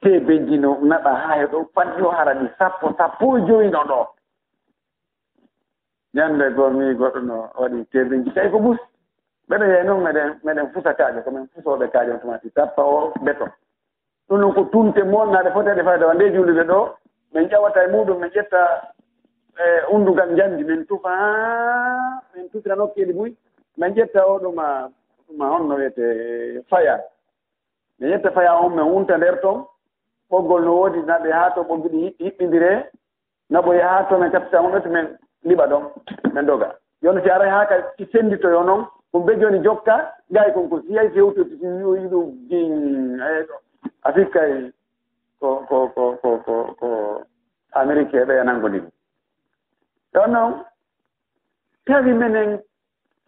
teebenji no naɓa haa he ɗo, faddi o hara ɗi sappo, sappo e jowi no ɗo. Ñande goo mi goɗɗo no waɗi teebenji, tawi ko bus. Mbeɗen yahi noon, meɗen, meɗen fusa kaaƴe, ko men fusooɓe kaaƴe on tuma si tappa o beton. Ɗum noon ko tunte monnaaɗe foteeɗe fayda wa nde juulude ɗo, min ƴawata e muuɗum, min ƴetta, e, unndugal njamndi, min tufa, min tufira nokkeeli buy, min ƴetta o ɗuma, ɗuma honno wiyetee faya. Min ƴetta faya on, min wunta nder ton, ɓoggol no woodi, naɓe haa to ɓoggi ɗi hiɓɓindiree, naɓoya haa to min kappita on ɗo, to min liɓa ɗon, min doga. Yo no si aray haa ka senditoyo noon, ɗum be jooni jokka, gay kon ko si yahi fewtoto, si yo yiɗo jin, eh, a sikkay ko, ko, ko Amerique ɓe nanngondiri. Ɗon noon, tawi menen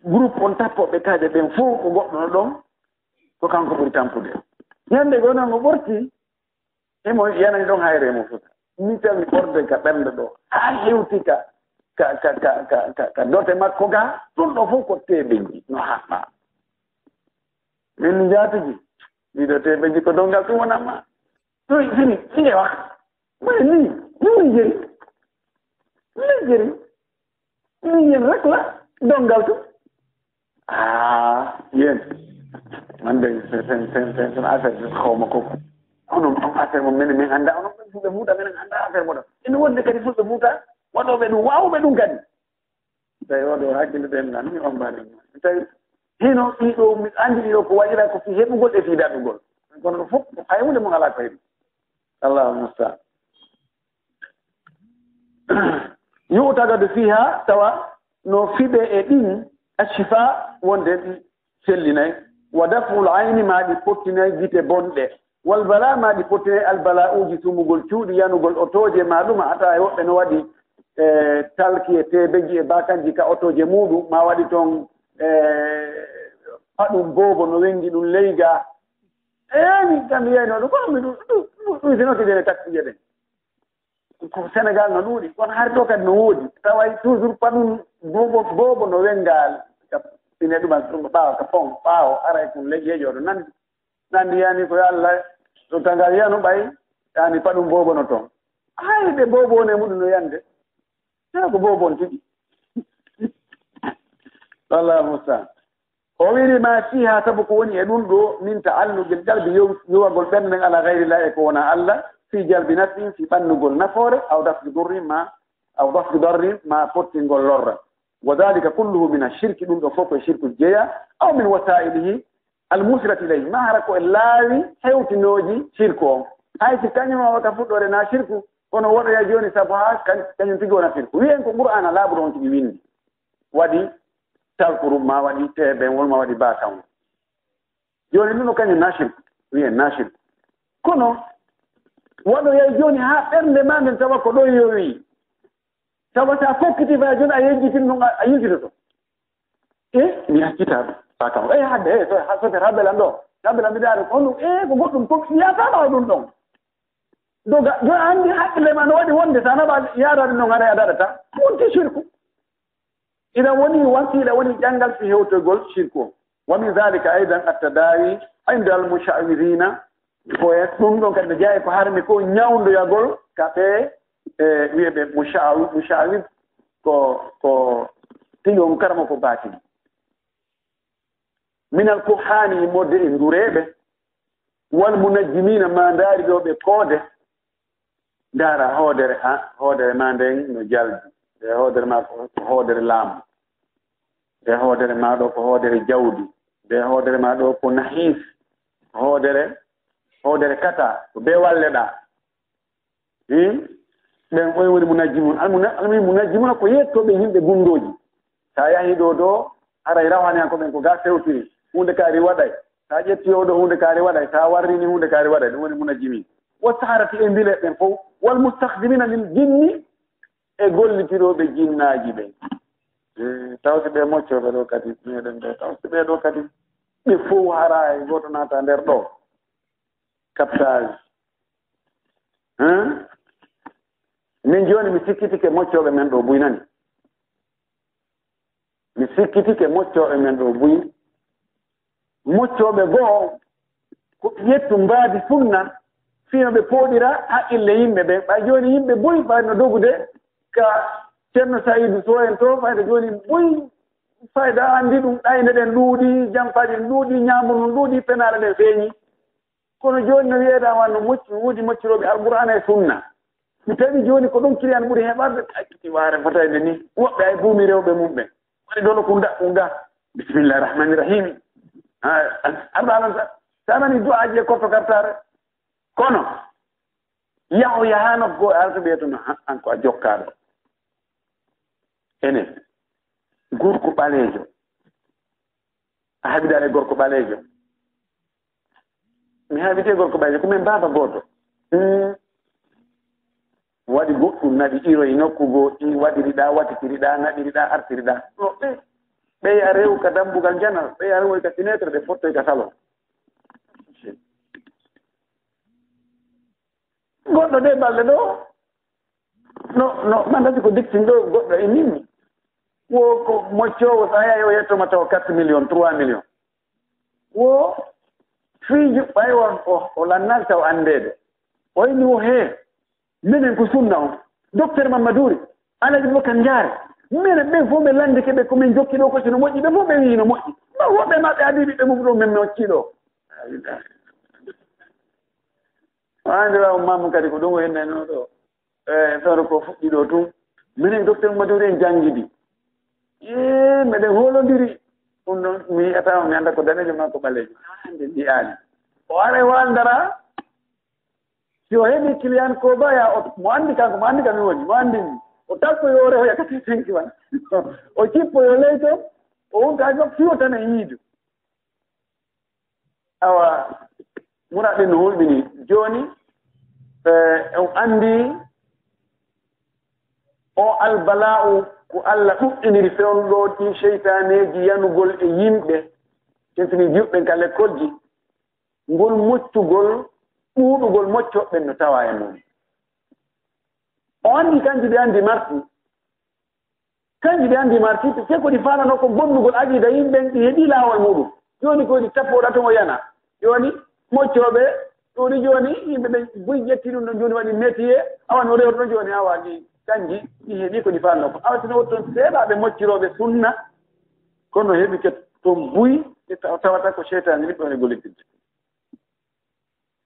groupe on tappooɓe kaaƴe ɓen fof ko goɗɗo no ɗon, ko kanko ɓuri tampude. Ñande goo noon o ɓorti, emo yanani ɗon hayre mo futa. Mi tawi ɓorde ka ɓernde ɗo, haa hewti ka, ka, ka dote makko ga, ɗum ɗo fof ko teebenji no haɓɓa. Min njaatigi, ɗiɗo teebenji ko dongal ɗum wonanma. Ɗum fini, ɗi ngewa. Mbaɗa ni, ɗum ni jeri. Ni jeri. Min yen rek la dongal to. Ah, yen. Man de, sen, sen, sen, sen, sen affaire de xawma ko. Onon, on affaire mo menen, min annda, onon ɓen Fulɓe Fuuta, menen annda affaire mo ɗon. Ene wonde kadi Fulɓe Fuuta, waɗooɓe ɗum, waawuɓe ɗum kadi. Tawi oɗo hakkille ɗen nan, mi ombaani. Tawi hino ɗiɗo, mi anndi ɗiɗo ko waɗira ko fii heɓugol e fii daɗugol. Kono ɗum fof, hay huunde mum alaa ko heɓi. Allahu musta'an. Yu'taqadu fiha, tawa no fiɓe e ɗin, ashifa, wonde ɗi sellinay, wa daf'ul ayni, ma ɗi pottinay gite bonɗe, wal bala, ma ɗi pottinay al bala'uji, sumugol cuuɗi, yanugol otooje, ma ɗuma, hata e woɓɓe no waɗi, e, talki e teebeji e bakanji ka otooje muuɗum, ma waɗi ton, e, paɗum boobo no wengi ɗum leyga. Eeni, kam mi yeyno ɗum, ko mi ɗum, ɗum, ɗum, ɗum sinoki ɗen e takkuje ɗen. Ko Senegal no ɗuuɗi, kono hari ɗo kadi no woodi. Taway toujours paɗum boobo, boobo no wenngaali. Ka ine ɗuma, ɗum ɓaawa ka fon, ɓaawo, aray kun leƴƴeejo ɗo nandi. Nandi yani ko yo Allah, ɗo tangal yanu ɓay, yani paɗum boobo no toon. Hay ɓe boobo woni e muɗum no yande. Tawa ko boobo on tigi. Wallahu musta'an. O wi'i ma fiha, sabu ko woni e ɗum ɗo, min ta'allugil qalbi, yow-, yowagol ɓernde nden ala ghayrillah, e ko wona Allah, fi jalbi naf'in, fi ɓannugol nafoore, aw daf'i durrin ma, aw daf'i darrin ma, pottingol lorra. Wa dhalika kulluhu min ash-shirki, ɗum ɗo fof ko e shirku jeya, aw min wasa'ilihi al-musilati ilayhi, ma hara ko e laawi hewtinooji shirku on. Hay si kañum o ka fuɗɗoore na shirku, kono woɗoya jooni sabu haa kañ-, kañum tigi wona shirku. Wiyen ko Qur'aana laaɓuɗo on tigi winndi. Waɗi talkuru, ma waɗi teebenwol, ma waɗi baakawol. Jooni ɗum ɗo kañum na shirku. Wiyen na shirku. Kono waɗoyay jooni haa ɓernde maa nden tawa ko ɗo yowi. Tawa so a fokkiti faa jooni a yejjitin ɗum a, a yiltitoto. E mi accita ɗum. Saa kam, e hadde, e so, so, so, habelan ɗo. Habelan mi daari ko ɗum, e ko goɗɗum fof yiyata ɗo ɗum ɗon. Doga, jooni a anndi hakkille ma no waɗi wonde so a naɓa yaadaade noon haray a daɗata. Wonti shirku. Ina woni wasiila, woni janngal fi hewtogol shirku on. Wa min zalika aidan at-tadawi inda al-musha'widhina. Ko e ɗum ɗon kadi ne jeyaa ko harmi ko ñawndoyagol ka ɓe, e, wiyeɓe mushaw-, musha'widh ko, ko tigi on karama ko baatini. Min al-kuhani modde e ndureeɓe. Wal munajjimina ma ndaari ɗo ɓe koode. Ndaara hoodere, a, hoodere ma nden no jalbi. Nde hoodere ma ko, ko hoodere laamu. Nde hoodere ma ɗo ko hoodere jawdi. Nde hoodere ma ɗo ko nahis. Hoodere, hoodere kata, ko be walleɗa. Hmm? Ɓen ɓoy woni munajjimun. Al muna-, al munajjimuna ko yettooɓe yimɓe gundooji. Sa yahi ɗo ɗo, haray rawane an ko ɓen ko ga fewtiri. Huunde kaari waɗay. Sa ƴetti o ɗo huunde kaari waɗay. Sa warrini huunde kaari waɗay. Ɗum woni munajjimin. Wa saharati e mbile ɓen fof. Wal mustakhdimina lil jinni e gollitirooɓe jinnaaji ɓen. Eh, taw si ɓe moccooɓe ɗo kadi, meɗen ɗo, taw si ɓe ɗo kadi, ɓe fof hara e gooto naata nder ɗo. Captage. Hein? Min jooni mi sikkitike moccooɓe men ɗo buy nani. Mi sikkitike moccooɓe men ɗo buy. Moccooɓe goo, ko ɓe ƴettu mbaadi sunna, fii no ɓe pooɗira haqqille yimɓe ɓen. Ɓay jooni yimɓe buy fay no dogude ka Ceerno Saydu Sow en to, fayda jooni buy, fayda anndi ɗum, ɗayne ɗen ɗuuɗi, jampaaji ɗin ɗuuɗi, ñaamu ndun ɗuuɗi, penaale ɗen feeñi. Kono jooni no wiyeɗaa wano mocci, woodi moccirooɓe Alqur'aana e Sunna. Mi tawi jooni ko ɗum kiliyan ɓuri heɓarde, ay, ti waare fotayde ni. Woɓɓe ay buumi rewɓe mum ɓen. Waɗi dolo kunda, kunda. Bismillahi rahmani rahimi. Ha, an, an, an, sa, sa nani du'aaji e korto kartaare. Kono, yaho yahano go alta ɓe tuma, ha, an ko a jokkaaɗo. Enen, gorko ɓaleejo. A haɓidaade gorko ɓaleejo. Mi haɓide gorko ɓaleejo, ko min baaba gooto. Mm. Waɗi goɗɗum, naɓi iroy nokku goo, ɗi waɗiriɗaa, watitiriɗaa, naɓiriɗaa, artiriɗaa. No ɓe, ɓeya rew ka dambugal janal, ɓeya rewoy ka fenêtre, ɓe fottoy ka salon. Goɗɗo de balɗe ɗo, no, no, man dasi ko diktin ɗo, goɗɗo e nimmi. Wo ko moccoowo, so a yahi o yetto ma taw quatre millions, trois millions. Wo fiiju, ɓay o, o, o lannaaki taw anndeede. O inni wo hee, minen ko sunna on. Docteur Mamadou Ry, Alaji Boubacar Ndiare, minen ɓen fof ɓe lanndike ɓe ko min jokki ɗo ko si no moƴƴi, ɓe fof ɓe wiyi no moƴƴi. Ma woɓɓe maɓɓe adii ɓiɓɓe mum ɗo min moccii ɗo. Maandira on maamu kadi ko ɗum o hennayno ɗo. E, feere ko fuɗɗi ɗo tun. Minen docteur Mamadou Ry en janngidi. Ee, meɗen hoolondiri. Ɗum ɗon mi yi'ata on, mi annda ko daneejo maa ko ɓaleejo. Haa hannde mbiyaani. O aray o anndara. Si o heɓi client ko baya, o, mo anndi kanko, mo anndi kam mi woni, mo anndi mi. O tappo yo reho yakati senki wan. O cippo yo leyto, o wonta hay fof fiyo tan e yiidu. Awa, muraɓe no hulɓini. Jooni, eh, on anndi o albala'u ko Allah ɗuɗɗiniri fewndo ɗi seytaaneeji yanugol e yimɓe, tentini juɓɓen ka lekkolji. Ngol moccugol ɗuuɗugol moccooɓe ɓen no tawa e mum. O anndi kanji ɓe anndi marti. Kanji ɓe anndi marti, te ko ɗi faalano ko bonnugol aqiida yimɓe ɓen, ɗi heɓi laawol muɗum. Jooni ko ɗi tappoɗa to mo yana. Jooni moccooɓe ɗuuɗi jooni, yimɓe ɓen buy ƴetti ɗum ɗon jooni waɗi métier, awa no rewruno jooni, awa ɗi kanji ɗi heɓi ko ɗi faalano ko. Awa sino wotton seeɗaaɓe moccirooɓe sunna, kono heɓi ke ton buy, ɗi taw-, tawata ko seytaane ɗi ɓe woni gollitinde.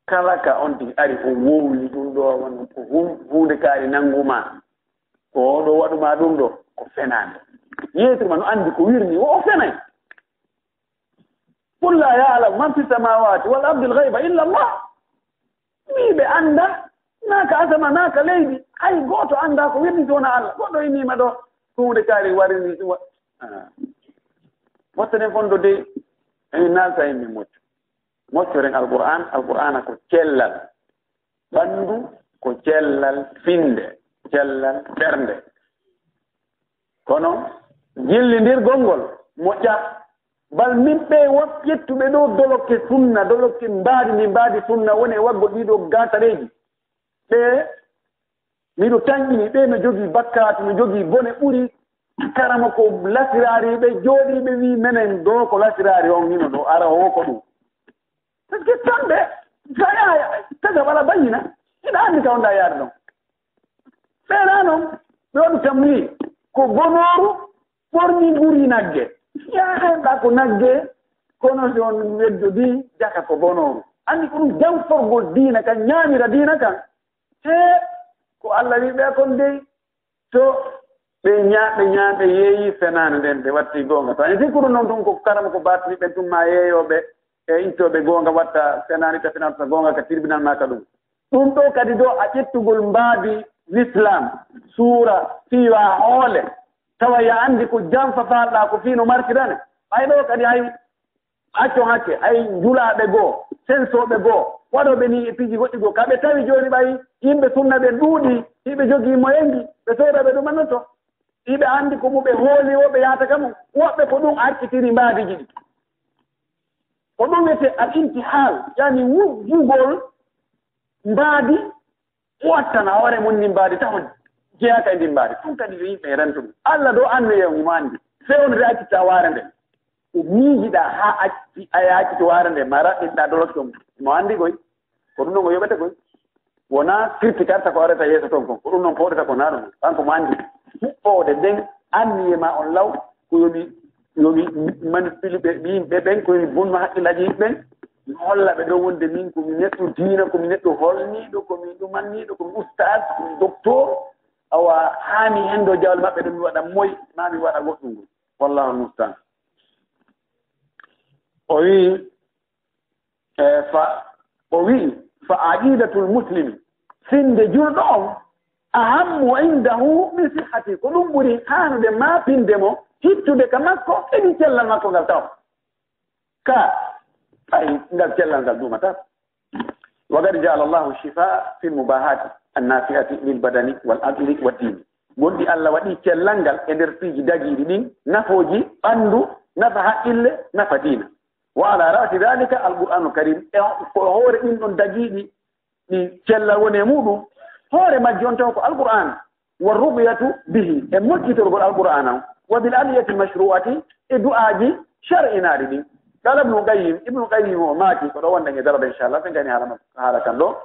Kala ka on tigi ari, o wowli ɗum ɗo, wano ko hu-, huunde kaari nanngu ma. Ko o ɗo waɗu ma ɗum ɗo, ko fenaande. Yeetir ma no anndi ko wirni, o, o fenay. Qul la ya'lamu man fi samawati wal ardi al ghayba illa Allah. Wi ɓe annda, naa ka asama, naa ka leydi. Hay gooto annda ko wirni si wona Allah. Goɗɗo inni ma ɗo, ko huunde kaari warini, wa-, ah. Wattanen fondo de, en naalta en min moccu. Moccoren Alqur'aan, Alqur'aana ko cellal ɓanndu, ko cellal finnde, cellal ɓernde. Kono jillindirgol ngol moƴƴa. Bal min ɓe won ƴettuɓe ɗo dolokke sunna, dolokke mbaadi ndi mbaadi sunna woni e waggo ɗiɗo gaatareeji. Ɓe miɗo tanƴini ɓe no jogii bakkaatu, no jogii bone ɓuri karama ko lasiraari ɓe jooɗii ɓe wii menen ɗo ko lasiraari on hino ɗo ara o ko ɗum. Parce que kamɓe, so a yaha taga wala bayyina, ina anndi ka wonda yaade ɗon. Ɓeena noon, ɓe waɗu tamri ko bonooru ɓorni ɓuri nagge. Yaha ɗa ko nagge, kono si on weddodi jaka ko bonooru. Anndi ko ɗum janforgol diina kan, ñaamira diina kan. He ko Allah wi ɓe kon dey, to ɓe ñaaɓe ñaaɓe yeeyi fenaande nden, ɓe watti goonga. To en sikkuɗo noon tun ko karama ko baatini ɓen tun ma yeeyooɓe e ittooɓe goonga watta fenaande ta fenaande ta goonga ka tribunal ma ka ɗum. Ɗum ɗo kadi ɗo a ƴettugol mbaadi l'islam, suura, fiiwa hoole, tawa ya anndi ko janfa faalɗa ko fii no martirane. Ɓay ɗo kadi hay accon hakke, hay njulaaɓe goo, sensooɓe goo, waɗooɓe nii e piiji goɗɗi goo. Ka ɓe tawi jooni ɓay yimɓe sunna ɓen ɗuuɗi, hiɓe jogii moyenji, ɓe sooda ɓe ɗumannoto. Hiɓe anndi ko mu ɓe hooli o ɓe yahata ka mum. Woɓɓe ko ɗum accitiri mbaadiji ɗi. Ko ɗum wiyetee al intihal, yani wujjugol mbaadi wattana hoore mum ndin mbaadi taho jeyaaka e ndin mbaadi. Ɗum kadi yo yimɓe rento ɗum. Allah ɗo annoye on himo anndi. Fewnude accita waare nde. O miijiɗa haa acci, a yaacito waare nde, ma raɗɗinɗa doloke on. Mo anndi koy. Ko ɗum ɗon o yoɓete koy. Wonaa critique arta ko arata yeeso ton kon. Ko ɗum ɗon fowɗata ko naa ɗum. Kanko mo anndi. Huɓɓoode nden anniye ma on law ko yo mi, yo mi manipule ɓe, ɓe yimɓe ɓen, ko yo mi bunno haqqillaaji yimɓe ɓen. Mi holla ɓe ɗon wonde min ko mi neɗɗo diina, ko mi neɗɗo holniiɗo, ko mi ɗumanniiɗo, ko mi ustaas, ko mi docteur. Awa haa mi henndo jawle maɓɓe ɗo mi waɗa moy, maa mi waɗa goɗɗum ngol. Wallahu mustaan. O wi'i, e, fa, o wi'i, fa aqidatul muslimi, finnde julɗo on, ahammu indahu min sihhati, ko ɗum ɓuri haanude maapinde mo, hittude ka makko, e ɗi cellal makko ngal taw. Ka, ay, ngal cellal ngal duumata. Wa qad ja'ala Allahu shifa fil mubahati an-nafi'ati lil badani wal aqli wad din. Gonɗi Allah waɗi cellal ngal e nder piiji dagiiɗi ɗin, nafooji ɓanndu, nafa haqqille, nafa diina. Wa ala ra'si dhalika al-Qur'anul Karim. E ko hoore ɗin ɗon dagiiɗi ɗi cellal woni e muɗum, hoore majji on taw ko Alqur'an. Wa ruqyatu bihi, e moccitorgol Alqur'aana on, wa bil adiyati mashru'ati, e du'aaji shar'inaaɗi ɗin. Qala Ibnu Qayyim, Ibnu Qayyim o maaki, ko ɗo wonɗen e darade inchallah, sen kani haala makko, haala kan ɗo.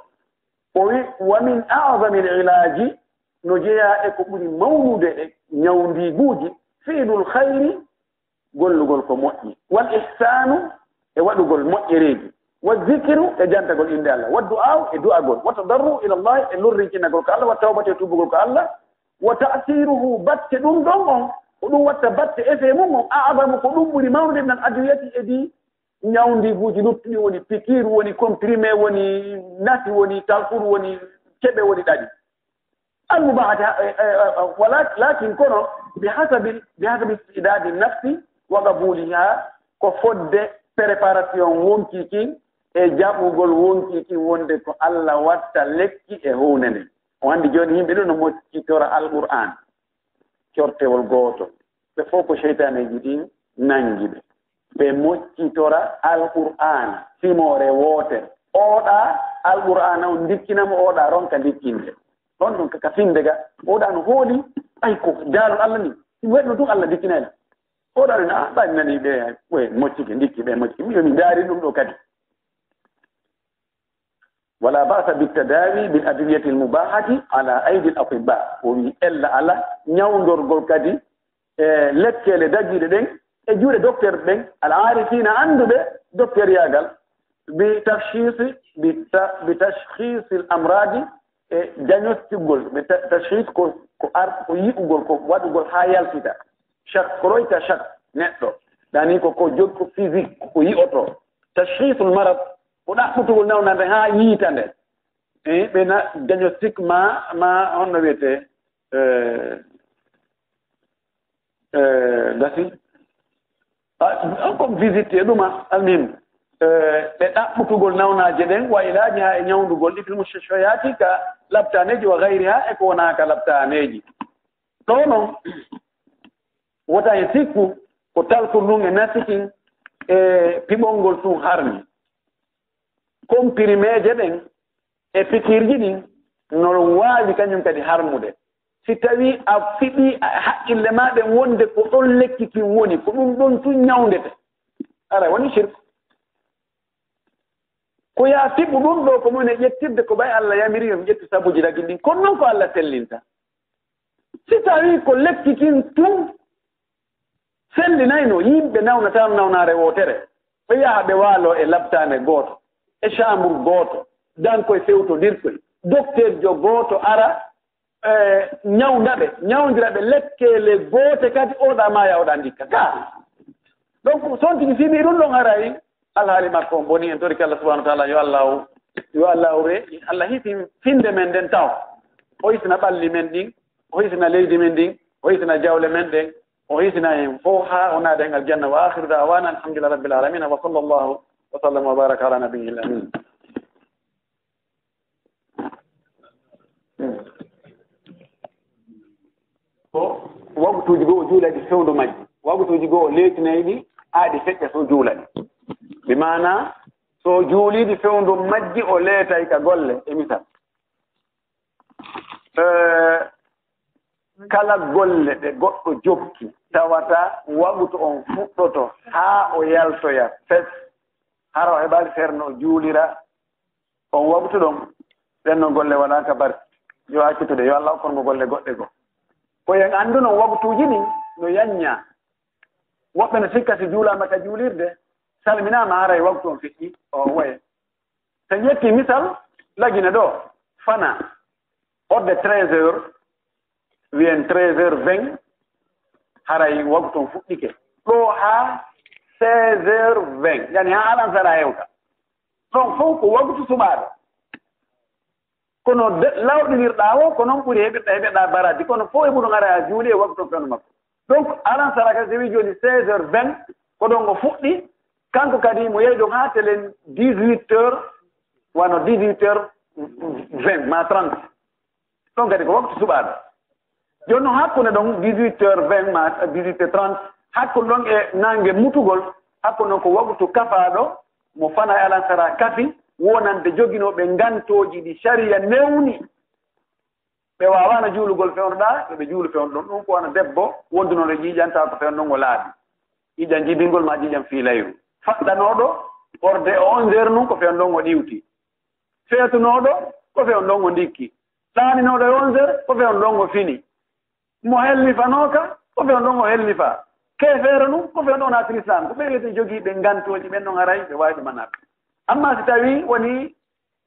O wi, wa min a'zami al ilaji, no jeyaa e ko ɓuri mawnude e ñawndiiguuji, fi'lul khayri, gollugol ko moƴƴi, wal ihsanu, e waɗugol moƴƴereeji, wa zikru, e jantagol innde Allah, wa du'a'u, e du'agol, wa tadarru ila Allah, e lorrinkinagol ka Allah, wa tawbatu, e tuubugol ka Allah, wa ta'siruhu, batte ɗum ɗon on, ko ɗum watta batte effet mum on, a'zamu, ko ɗum ɓuri mawnude min al adwiyati, e ɗi ñawndiiguuji luttuɗi, woni pikiir, woni comprimé, woni nasi, woni talkuru, woni keɓe, woni ɗaɗi. Al mubahati, eh, eh, eh, wala-, lakin kono, bi hasabi, bi hasabi istidadi nafsi wa qabuliha, ko fodde préparation wonkii kin e jaɓugol wonkii kin wonde ko Allah watta lekki e huunde nden. O anndi jooni yimɓe ɗum no moccitora Alqur'an, cortewol gootol. Ɓe fof ko seytaaneeji ɗin nangi ɓe. Ɓe moccitora Alqur'aana, simoore wootere. Oɗa Alqur'aana on ndikkina mo, oɗa ronka ndikkinde. Ɗon ɗon ka, ka finde ga, oɗa no hooli, ay ko jaalol Allah ni. Ɗum waɗno ɗum Allah ndikkinay la. Oɗa ɗum, ah, ɓay nani ɓe, ɓe moccike, ndikki ɓe moccike. Mi, mi ndaari ɗum ɗo kadi. Wala ba'sa bit tadawi bil adwiyati al mubahati ala aydi al atibba. O wi ella ala ñawndorgol kadi e lekkele dagiiɗe ɗen e juuɗe docteur ɓen, al arifina, annduɓe docteuriyaagal, bi tashkhisi, bi ta-, bi tashkhisi al amradi, e diagnostigol, bi ta-, tashkhis ko, ko ar-, ko yi'ugol, ko waɗugol haa yaltita. Shak, ko royta shak neɗɗo. Dani ko, ko jog-, ko physique, ko yi'oto. Tashkhisul marad, ko ɗaɓɓutugol nawnande haa yiita nde. E ɓe na diagnostic ma, ma honno wiyetee, eh, eh, gasi. Ah, on ko visite e ɗuma, almuhim. eh, ɓe ɗaɓɓutugol nawnaaje ɗen, wa ilaajiha, e ñawndugol ɗi, fil mustashfayaati, ka laptaaneeji, wa gayriha, e ko wonaa ka laptaaneeji. Ɗoo non, wota e sikku ko talkuru ndun e nasikin e piɓol ngol tun harmi. Kompirimeeje ɗen e pikiirji ɗin no waawi kañum kadi harmude. Si tawii a fiɓii a-, haqqille maa ɗen wonde ko ɗon lekki kin woni, ko ɗum ɗon tun ñawndete, aray woni sirku. Ko yaa fiɓu ɗum ɗoo, ko mo woni ƴettirde ko ɓay Alla yamiri yo mi ƴettu sabuuji ragil ɗin. Kono non ko Alla sellinta. Si tawii ko lekki kin tun sellinayno, yimɓe nawnataano nawnaare wootere, ɓe yaha ɓe waaloo e labtaane gooto, e chambre gooto, dankoy fewtondirkoy, dokteerjo gooto ara, eh, ñawnda ɓe, ñawndira ɓe lekkeele goote kadi, oɗa maaya, oɗa ndikka. Ka. Donc, so on tigi fiɓii ɗum ɗon, haray alhaali makko on bonii. En torike Allah subhanahu wa ta'ala, yo Allah o, yo Allah o re-, Allah hisi finde men nden taw. O hisina ɓalli men ɗin, o hisina leydi men ndin, o hisina jawle men ɗen, o hisina en fof haa o naada en aljanna. Wa akhiru da'wana alhamdulillahi rabbil alamin. Wa sallallahu wa sallam wa baraka ala nabiyyil amin. Ko waktuuji goo o juula ɗi fewndo majji, waktuuji goo o leetinay ɗi, haa ɗi feƴƴa so juula ɗi. Bi maana, so o juulii ɗi fewndo majji, o leetay ka golle, e misal. Eh, kala golle ɗe goɗɗo jokki, tawata waktu on fuɗɗoto haa o yaltoya fes, hara o heɓaali feere no o juulira, on waktu ɗon, ɗen no golle waɗaaka barki. Yo accitude, yo Allah hokkon mo golle goɗɗe goo. Ko en annduno waktuuji ɗin no yanñaa. Woɓɓe no sikka si juulaama ka juulirde, salminaama haray waktu on feƴƴi, o waye. So en ƴetti misal, Lagine ɗoo, fana, odde treize heures, wiyen treize heures vingt, haray waktu on fuɗɗike. Ɗoo haa seize heures vingt, yani haa alansara hewta. Ɗon fof ko waktu suɓaaɗo. Kono de-, lawɗinirɗaa o, ko non ɓuri heɓirɗaa, heɓirɗaa baraji. Kono fof e muɗum ara a juuli e waktu on fewndo makko. Donc, alansara kadi, so wii jooni seize heures vingt, ko ɗon o fuɗɗi. Kanko kadi mo yehi ɗon haa telen dix-huit heures, wano dix-huit heures vingt ma trente. Ɗon kadi ko waktu suɓaaɗo. Jooni non, hakkunde ɗon dix-huit heures vingt ma dix-huit heures trente, hakkunde ɗon e naange mutugol, hakkunde ɗon ko waktu kafaaɗo, mo fana e alansara kafi, wonande joginooɓe ngantooji ɗi sariya newni. Ɓe waawaano juulugol fewndo ɗaa, yo ɓe juulu fewndo ɗon. Ɗum ko wano debbo wondunooɗo ƴiiƴan, tawa ko fewndo ngo laaɓi. Ƴiiƴan jibingol maa ƴiiƴan fiilayru. Faɗɗanooɗo horde e onze heures nun, ko fewndo ngo ɗiwti. Feetunooɗo, ko fewndo ngo ndikki. Ɗaaninooɗo e onze heures, ko fewndo ngo fini. Mo hellifanooka, ko fewndo ngo hellifaa. Keefeero nun, ko fewndo wonaa Tilislaam. Ko ɓe wiyetee jogiiɓe ngantooji ɓen non, haray ɓe waawi ɗumanaaɓe. Amma si tawii wonii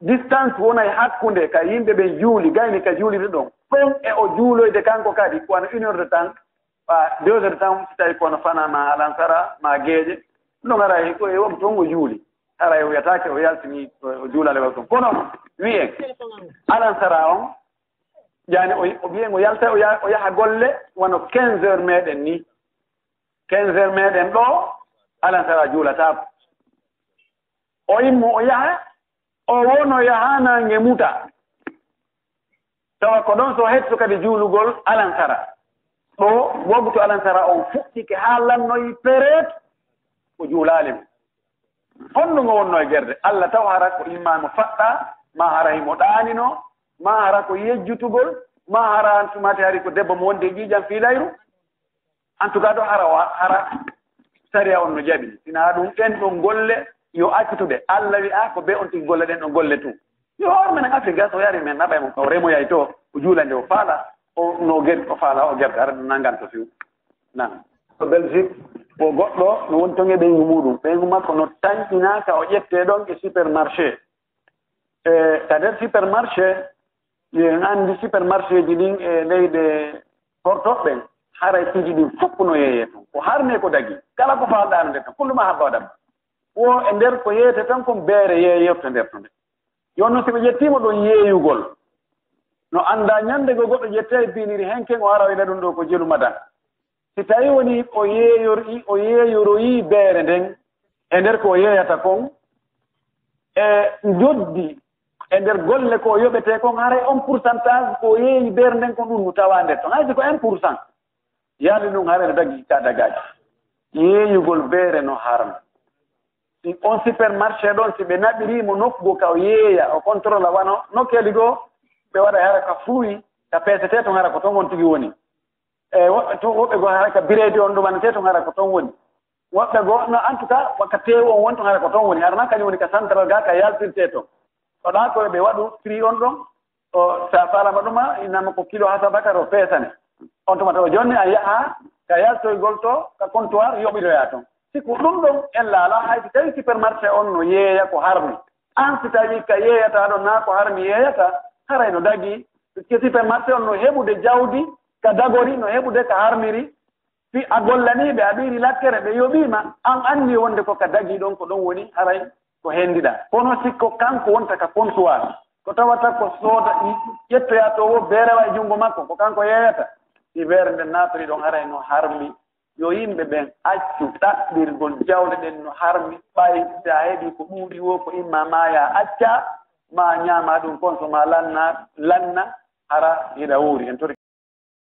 distance wonay hakkunde ka yimɓe ɓen juuli, gayni ka juulirde ɗon. Ɗon e o juuloyde kanko kadi, ko wano une heure de temps, ɓa deux heures de temps, si tawii ko wano fana ma alansara, ma geeƴe. Ɗon haray ko e waktu on o juuli. Haray o wiyataake o yaltini, o, o juulaali waktu on. Kono, wiyen, alansara on, yani o, o wiyen o yalta, o ya-, o yaha golle, wano quinze heures meɗen ni. Quinze heures meɗen ɗoo, alansara juulataako. O immo o yaha, o wonoya haa naange muta. Tawa ko ɗon so hetto kadi juulugol alansara. Ɗoo, waktu alansara on fuɗɗike haa lannoyi pereet, o juulaali mo. Honno ngo wonno e gerde? Alla taw hara ko imma mo faɗɗa, maa hara himo ɗaanino, maa hara ko yejjutugol, maa hara an tumati hari ko debbo mo wonde e ƴiiƴam fiilayru? En tout cas, ɗo hara, o, hara sariya on no jaɓi. Sina ɗum, ɗen ɗon golle yo accitude. Alla wi'a ko be on tigi golle ɗen ɗon golle tun. Yo hoore men Afrique, so yari men naɓay mo, o remoyay to, o juulande, o faala, o no ger-, o faala, o gerta, hara ɗum nangan to fiw. Nan. To Belgique, ko goɗɗo no woni ton e ɓeyngu muɗum. Ɓeyngu makko no tanƴinaa ka o ƴettee ɗon e supermarché. E, ka nder supermarché, en anndi supermarchéji ɗin e leyɗe hortoɓe ɓen, haray piiji ɗin fof no yeeyee ton. Ko harmi e ko dagi. Kala ko faalɗaa no nder ton. Kullu ma habba wa dabba. Wo e nder ko yeeyete tan kon beere yeeyoto nder ton. Jooni non si ɓe ƴettiima ɗon yeeyugol, no anndaa ñannde goo goɗɗo ƴettee e biiniri henken o ara o ina ɗum ɗoo ko jelu madan. Si tawii woni o yeeyori-, o yeeyoroyii beere nden e nder ko o yeeyata kon, e njoddi e nder golle ko yoɓetee kon, haray on pourcentage ko yeeyi beere nden ko ɗum no tawaa nder ton. Hay si ko un pour cent yaali ɗum, haray no dagi ka dagaaji. Yeeyugol beere no harmi. Si on supermarché ɗon, si ɓe naɓirii mo nokku goo ka o yeeya, o contrôla, wano nokkeeli goo, ɓe waɗa hara ka fruit, ka peesetee ton hara ko ton on tigi woni. E woɓɓe to, woɓɓe goo hara ka bireedi on ɗumanetee ton hara ko ton woni. Woɓɓe goo, no, en tout cas, wakka teewu on woni ton hara ko ton woni. Hara na kañum woni ka central ga, ka yaltirtee ton. Ko ɗa ko ɓe waɗu prix on ɗon, o sa faalama ɗuma, innama ko kilo hasabaka to peesane. On tuma tawa jonni a yaha ka yaltoygol to, ka comptoir yoɓitoya ton. Si ko ɗum ɗon en laala, hay si tawi supermarché on no yeeya ko harmi. An si tawi ka yeeyata ɗon na ko harmi yeeyata, haray no dagi. Puisque supermarché on no heɓude jawdi ka dagori, no heɓude ka harmiri. Si a gollanii ɓe, a ɓeydi lakkere, ɓe yoɓiima, an anndi wonde ko ka dagi ɗon, ko ɗon woni, haray ko henndiɗaa. Kono si ko kanko wonta ka comptoir, ko tawata ko sooda, ƴettoyaa to woo, beere rewa e junngo makko, ko kanko yeeyata, si beere nden naatorii ɗon, haray no harmi. Yo yimɓe ɓen accu ɗaɓɓirgol jawle ɗen no harmi, ɓay si a heɓii ko ɗuuɗi woo, ko imma maa yaa accaa, maa ñaamaa ɗum, kon so maa lanna, lanna, hara hiɗa wuuri. En tori